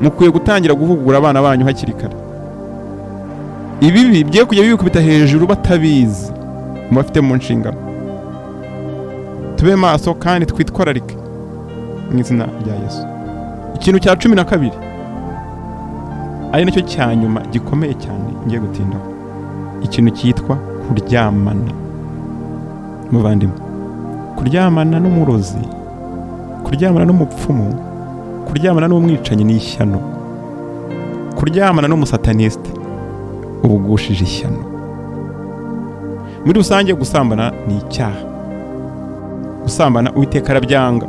[SPEAKER 2] mukwiye gutangira guhugura abana banyu hakiri kare. Ibibi bye kujya bibikubita hejuru batabizi, mubafite mu nshingano. Tube maso kandi twitwararike mu izina rya Yesu. Ikintu cya 12, ari nacyo cya nyuma gikomeye cyane ngiye gutindaho, ikintu cyitwa kuryamana. Muvandimwe, kuryamana n'umurozi, kuryamana n'umupfumu, kuryamana n'umwicanyi ni ishyano. Kuryamana n'umusataniste uba ugushije ishyano. Muri rusange gusambana ni icyaha. Gusambana Uwiteka arabyanga.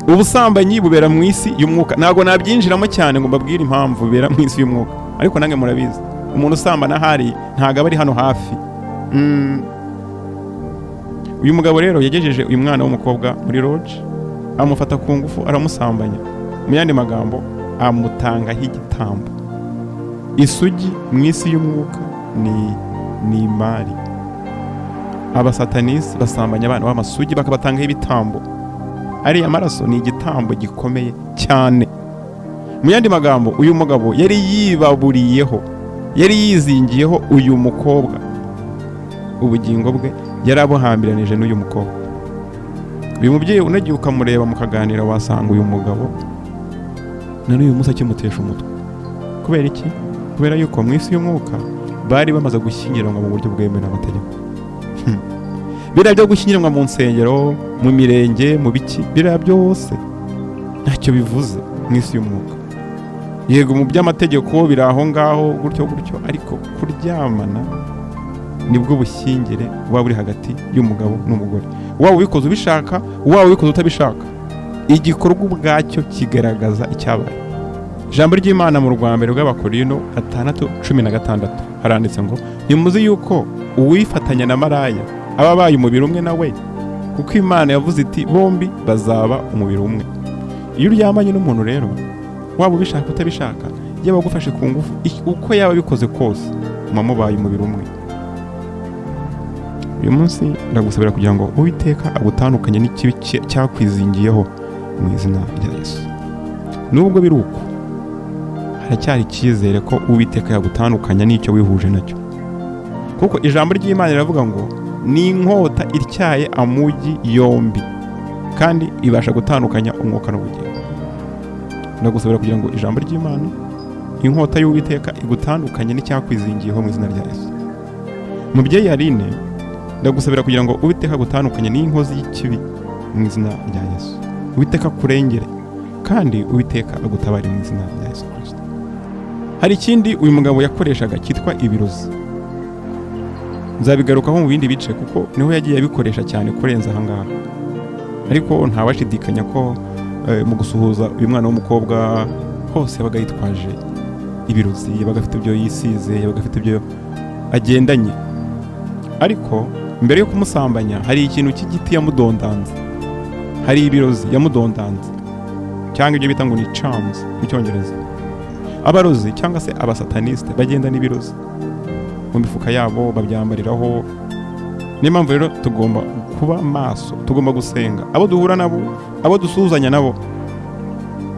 [SPEAKER 2] Ubusambanyi bubera mu isi y'umwuka. Ntabwo nabyinjiramo cyane ngo mbabwire impamvu bubera mu isi y'umwuka, ariko nange murabizi, umuntu usambana ahari ntabwo aba ari hano hafi. Uyu mugabo rero yagejeje uyu mwana w'umukobwa muri lodge, amufata ku ngufu, aramusambanya. Mu yandi magambo, amutangaho igitambo. Isugi mu isi y'umwuka ni imari. Abasatanisi basambanya abana b'amasugi bakabatangaho ibitambo. Ariya maraso ni igitambo gikomeye cyane. Mu yandi magambo, uyu mugabo yari yibaburiyeho, yari yizingiyeho uyu mukobwa, ubugingo bwe yari abuhambiranije n'uyu mukobwa. Uyu mubyeyi unagiye ukamureba mukaganira, wasanga uyu mugabo na n'uyu munsi akimutesha umutwe. Kubera iki? Kubera yuko mu isi y'umwuka bari bamaze gushyingiranwa mu buryo bwemewe n'amategeko. Biriya byo gushyingiranwa mu nsengero, mu mirenge, mu biki, biriya byose ntacyo bivuze mu isi y'umwuka. Yego, mu by'amategeko biri aho ngaho gutyo gutyo, ariko kuryamana nibwo bushyingire buba buri hagati y'umugabo n'umugore. Waba ubikoze ubishaka, waba ubikoze utabishaka, igikorwa ubwacyo kigaragaza icyabaye. Ijambo ry'Imana mu rwa mbere rw'Abakorino 6:16 haranditse ngo: "Ntimuzi yuko uwifatanya na maraya aba abaye umubiri umwe na we? Kuko Imana yavuze iti: 'Bombi bazaba umubiri umwe.'" Iyo uryamanye n'umuntu rero, waba ubishaka utabishaka, yaba agufashe ku ngufu, uko yaba abikoze kose, muba mubaye umubiri umwe. Uyu munsi ndagusabira kugira ngo Uwiteka agutandukanye n'ikibi cyakwizingiyeho mu izina rya Yesu. Nubwo biri uko, haracyari icyizere ko Uwiteka yagutandukanya n'icyo wihuje nacyo, kuko ijambo ry'Imana riravuga ngo ni inkota ityaye amugi yombi, kandi ibasha gutandukanya umwuka n'ubugingo. Ndagusabira kugira ngo ijambo ry'Imana, inkota y'Uwiteka, igutandukanye n'icyakwizingiyeho mu izina rya Yesu. Mubyeyi Aline, ndagusabira kugira ngo Uwiteka agutandukanye n'inkozi y'ikibi mu izina rya Yesu. Uwiteka akurengere kandi Uwiteka agutabare mu izina rya Yesu Kirisito. Hari ikindi uyu mugabo yakoreshaga cyitwa ibirozi. Nzabigarukaho mu bindi bice, kuko niho yagiye abikoresha cyane kurenza ahangaha. Ariko ntawashidikanya ko mu gusuhuza uyu mwana w'umukobwa hose yabaga yitwaje ibirozi, yabaga afite ibyo yisize, yabaga afite ibyo agendanye. Ariko mbere yo kumusambanya, hari ikintu cy'igiti yamudondanze, hari ibirozi yamudondanze, cyangwa ibyo bita ngo ni charms mu Cyongereza. Abarozi cyangwa se abasatanisite bagenda n'ibirozi mu mifuka yabo, babyambariraho. Niyo mpamvu rero tugomba kuba maso, tugomba gusenga abo duhura nabo, abo dusuhuzanya nabo.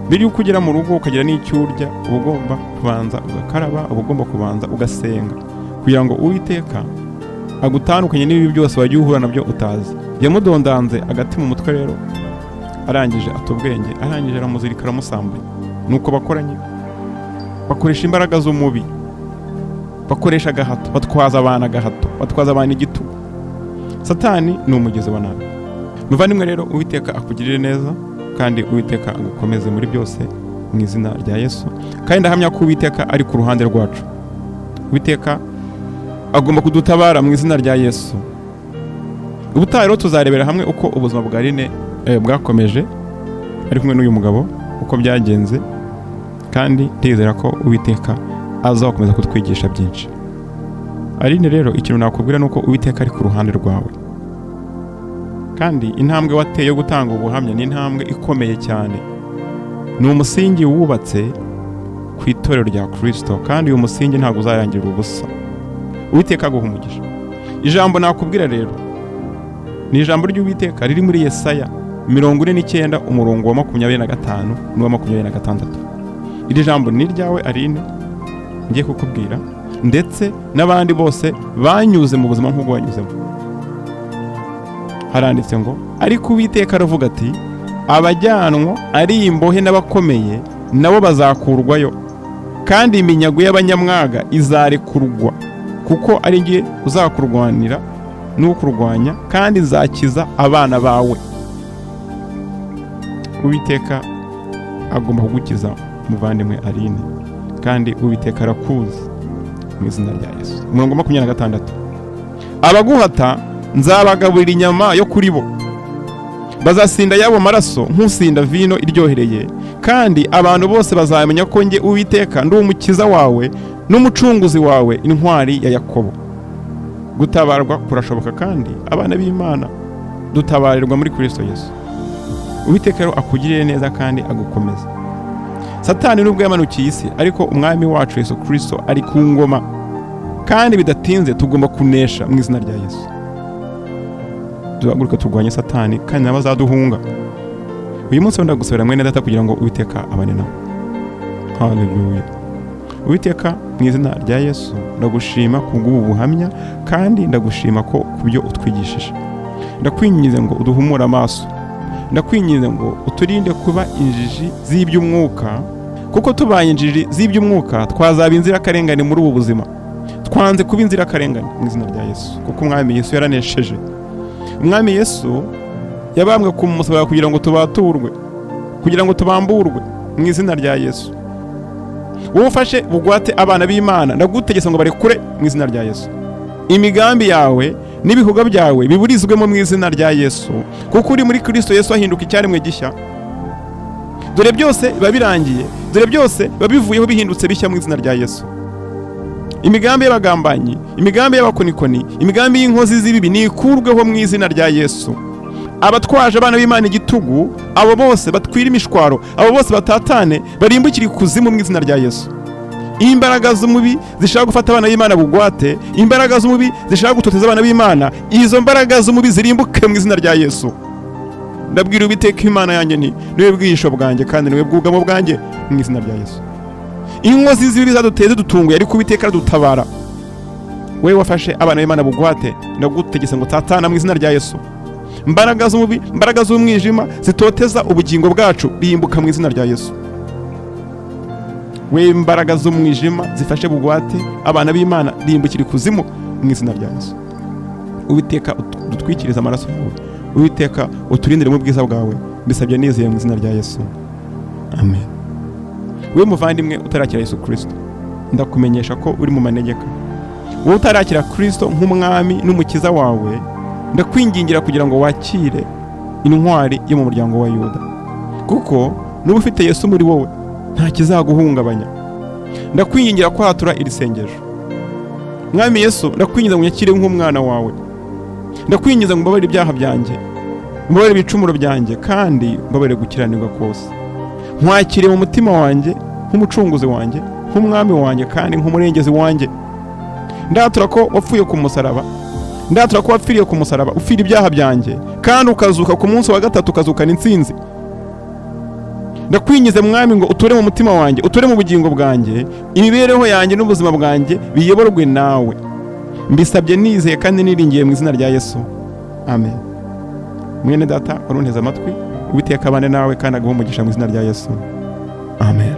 [SPEAKER 2] Mbere y'uko ugera mu rugo ukagira n'icyo urya, uba ugomba kubanza ugakaraba, uba ugomba kubanza ugasenga kugira ngo Uwiteka agutandukanye n'ibibi byose wagiye uhura nabyo utazi. Yamudondanze agati mu mutwe rero, arangije ata ubwenge, arangije aramuzirika, aramusambanya. Nuko bakoranye, bakoresha imbaraga z'umubi, bakoresha agahato, batwaza abantu agahato, batwaza abantu igitugu. Satani ni umugizi wa nabi. Muvandimwe rero, Uwiteka akugirire neza kandi Uwiteka agukomeze muri byose mu izina rya Yesu. Kandi ndahamya ko Uwiteka ari ku ruhande rwacu. Uwiteka agomba kudutabara mu izina rya Yesu. Ubutaha rero tuzarebera hamwe uko ubuzima bwa Aline bwakomeje ari kumwe n'uyu mugabo, uko byagenze, kandi ndizera ko Uwiteka azakomeza kutwigisha byinshi. Aline rero, ikintu nakubwira ni uko Uwiteka ari ku ruhande rwawe, kandi intambwe wateye yo gutanga ubuhamya ni intambwe ikomeye cyane. Ni umusingi wubatse ku itorero rya Kirisito, kandi uyu musingi ntabwo uzarangira ubusa. Uwiteka aguha umugisha. Ijambo nakubwira rero ni ijambo ry'Uwiteka riri muri Yesaya 49, umurongo wa 25 n'uwa 26. Iri jambo ni iryawe Aline, ngiye kukubwira, ndetse n'abandi bose banyuze mu buzima nk'ubwo wanyuzemo. Haranditse ngo: "Ariko Uwiteka aravuga ati: 'Abajyanwa ari imbohe n'abakomeye nabo bazakurwayo, kandi iminyago y'abanyamwaga izarekurwa, kuko ari jye uzakurwanira n'ukurwanya, kandi nzakiza abana bawe.'" Uwiteka agomba kugukiza, muvandimwe Aline, kandi Uwiteka arakuzi mu izina rya Yesu. Umurongo 26: Abaguhata nzabagaburira inyama yo kuri bo, bazasinda yabo maraso nk'usinda vino iryohereye, kandi abantu bose bazamenya ko njye Uwiteka ndi umukiza wawe n'umucunguzi wawe, intwari ya Yakobo. Gutabarwa kurashoboka, kandi abana b'Imana dutabarirwa muri Kristo Yesu. Uwiteka rero akugirire neza kandi agukomeza. Satani nubwo yamanukiye isi, ariko umwami wacu Yesu Kristo ari ku ngoma, kandi bidatinze tugomba kunesha mu izina rya Yesu. Duhaguruke turwanye Satani, kandi nawe azaduhunga. Uyu munsi wenda gusabira mwene data kugira ngo Uwiteka abane nawe. Haleluya. Uwiteka, mu izina rya Yesu ndagushima kubw'ubu buhamya, kandi ndagushima ko ku byo utwigishije. Ndakwinginze ngo uduhumure amaso, ndakwinginze ngo uturinde kuba injiji z'iby'umwuka, kuko tubaye injiji z'iby'umwuka twazaba inzirakarengane muri ubu buzima. Twanze kuba inzirakarengane mu izina rya Yesu, kuko umwami Yesu yaranesheje. Umwami Yesu yabambwe ku musaraba kugira ngo tubaturwe, kugira ngo tubamburwe mu izina rya Yesu. Wowe ufashe bugwate abana b'Imana, ndagutegetse ngo barekure mu izina rya Yesu. Imigambi yawe n'ibikorwa byawe biburizwemo mu izina rya Yesu, kuko uri muri Kristo Yesu ahinduka icyaremwe gishya. Dore byose biba birangiye, dore byose biba bivuyeho bihindutse bishya mu izina rya Yesu. Imigambi y'abagambanyi, imigambi y'abakonikoni, imigambi y'inkozi z'ibibi nikurweho mu izina rya Yesu. Abatwaje abana b'Imana igitugu, abo bose batwira imishwaro, abo bose batatane, barimbukire ikuzimu mu izina rya Yesu. Imbaraga z'umubi zishaka gufata abana b'Imana bugwate, imbaraga z'umubi zishaka gutoteza abana b'Imana, izo mbaraga z'umubi zirimbuke mu izina rya Yesu. Ndabwira Uwiteka Imana yanjye nti: niwe bwihisho bwanjye kandi niwe bwugamo bwanjye mu izina rya Yesu. Inkozi z'ibibi zaduteye zidutunguye, ariko Uwiteka aradutabara. Wowe wafashe abana b'Imana bugwate, ndagutegetse ngo tatana mu izina rya Yesu. Imbaraga z'umubi, imbaraga z'umwijima zitoteza ubugingo bwacu, rimbuka mu izina rya Yesu. We imbaraga z'umwijima zifashe bugwate abana b'Imana, rimbukira ikuzimu mu izina rya Yesu. Uwiteka udutwikirize amaraso yawe, Uwiteka uturindire mu bwiza bwawe, mbisabye nizeye mu izina rya Yesu, amen. We muvandimwe utarakira Yesu Kristo, ndakumenyesha ko uri mu manegeka. Wowe utarakira Kristo nk'umwami n'umukiza wawe, ndakwingingira kugira ngo wakire intwari yo mu muryango wa Yuda, kuko nuba ufite Yesu muri wowe nta kizaguhungabanya. Ndakwingingira kwatura iri sengesho: Mwami Yesu, ndakwinginza ngo unyakire nk'umwana wawe, ndakwinginza ngo umbabarire ibyaha byanjye, umbabarire ibicumuro byanjye, kandi umbabarire gukiranirwa kose. Nkwakiriye mu mutima wanjye nk'umucunguzi wanjye, nk'umwami wanjye kandi nk'umurengezi wanjye. Ndatura ko wapfuye ku musaraba, ndatura ko wapfiriye ku musaraba upfira ibyaha byanjye, kandi ukazuka ku munsi wa gatatu, ukazukana intsinzi. Ndakwingize mwami ngo uture mu mutima wanjye, uture mu bugingo bwanjye, imibereho yanjye n'ubuzima bwanjye biyoborwe nawe. Mbisabye nizeye kandi niringiye mu izina rya Yesu, amen. Mwene data warunteze amatwi, Uwiteka abane nawe kandi aguhe umugisha mu izina rya Yesu, amen.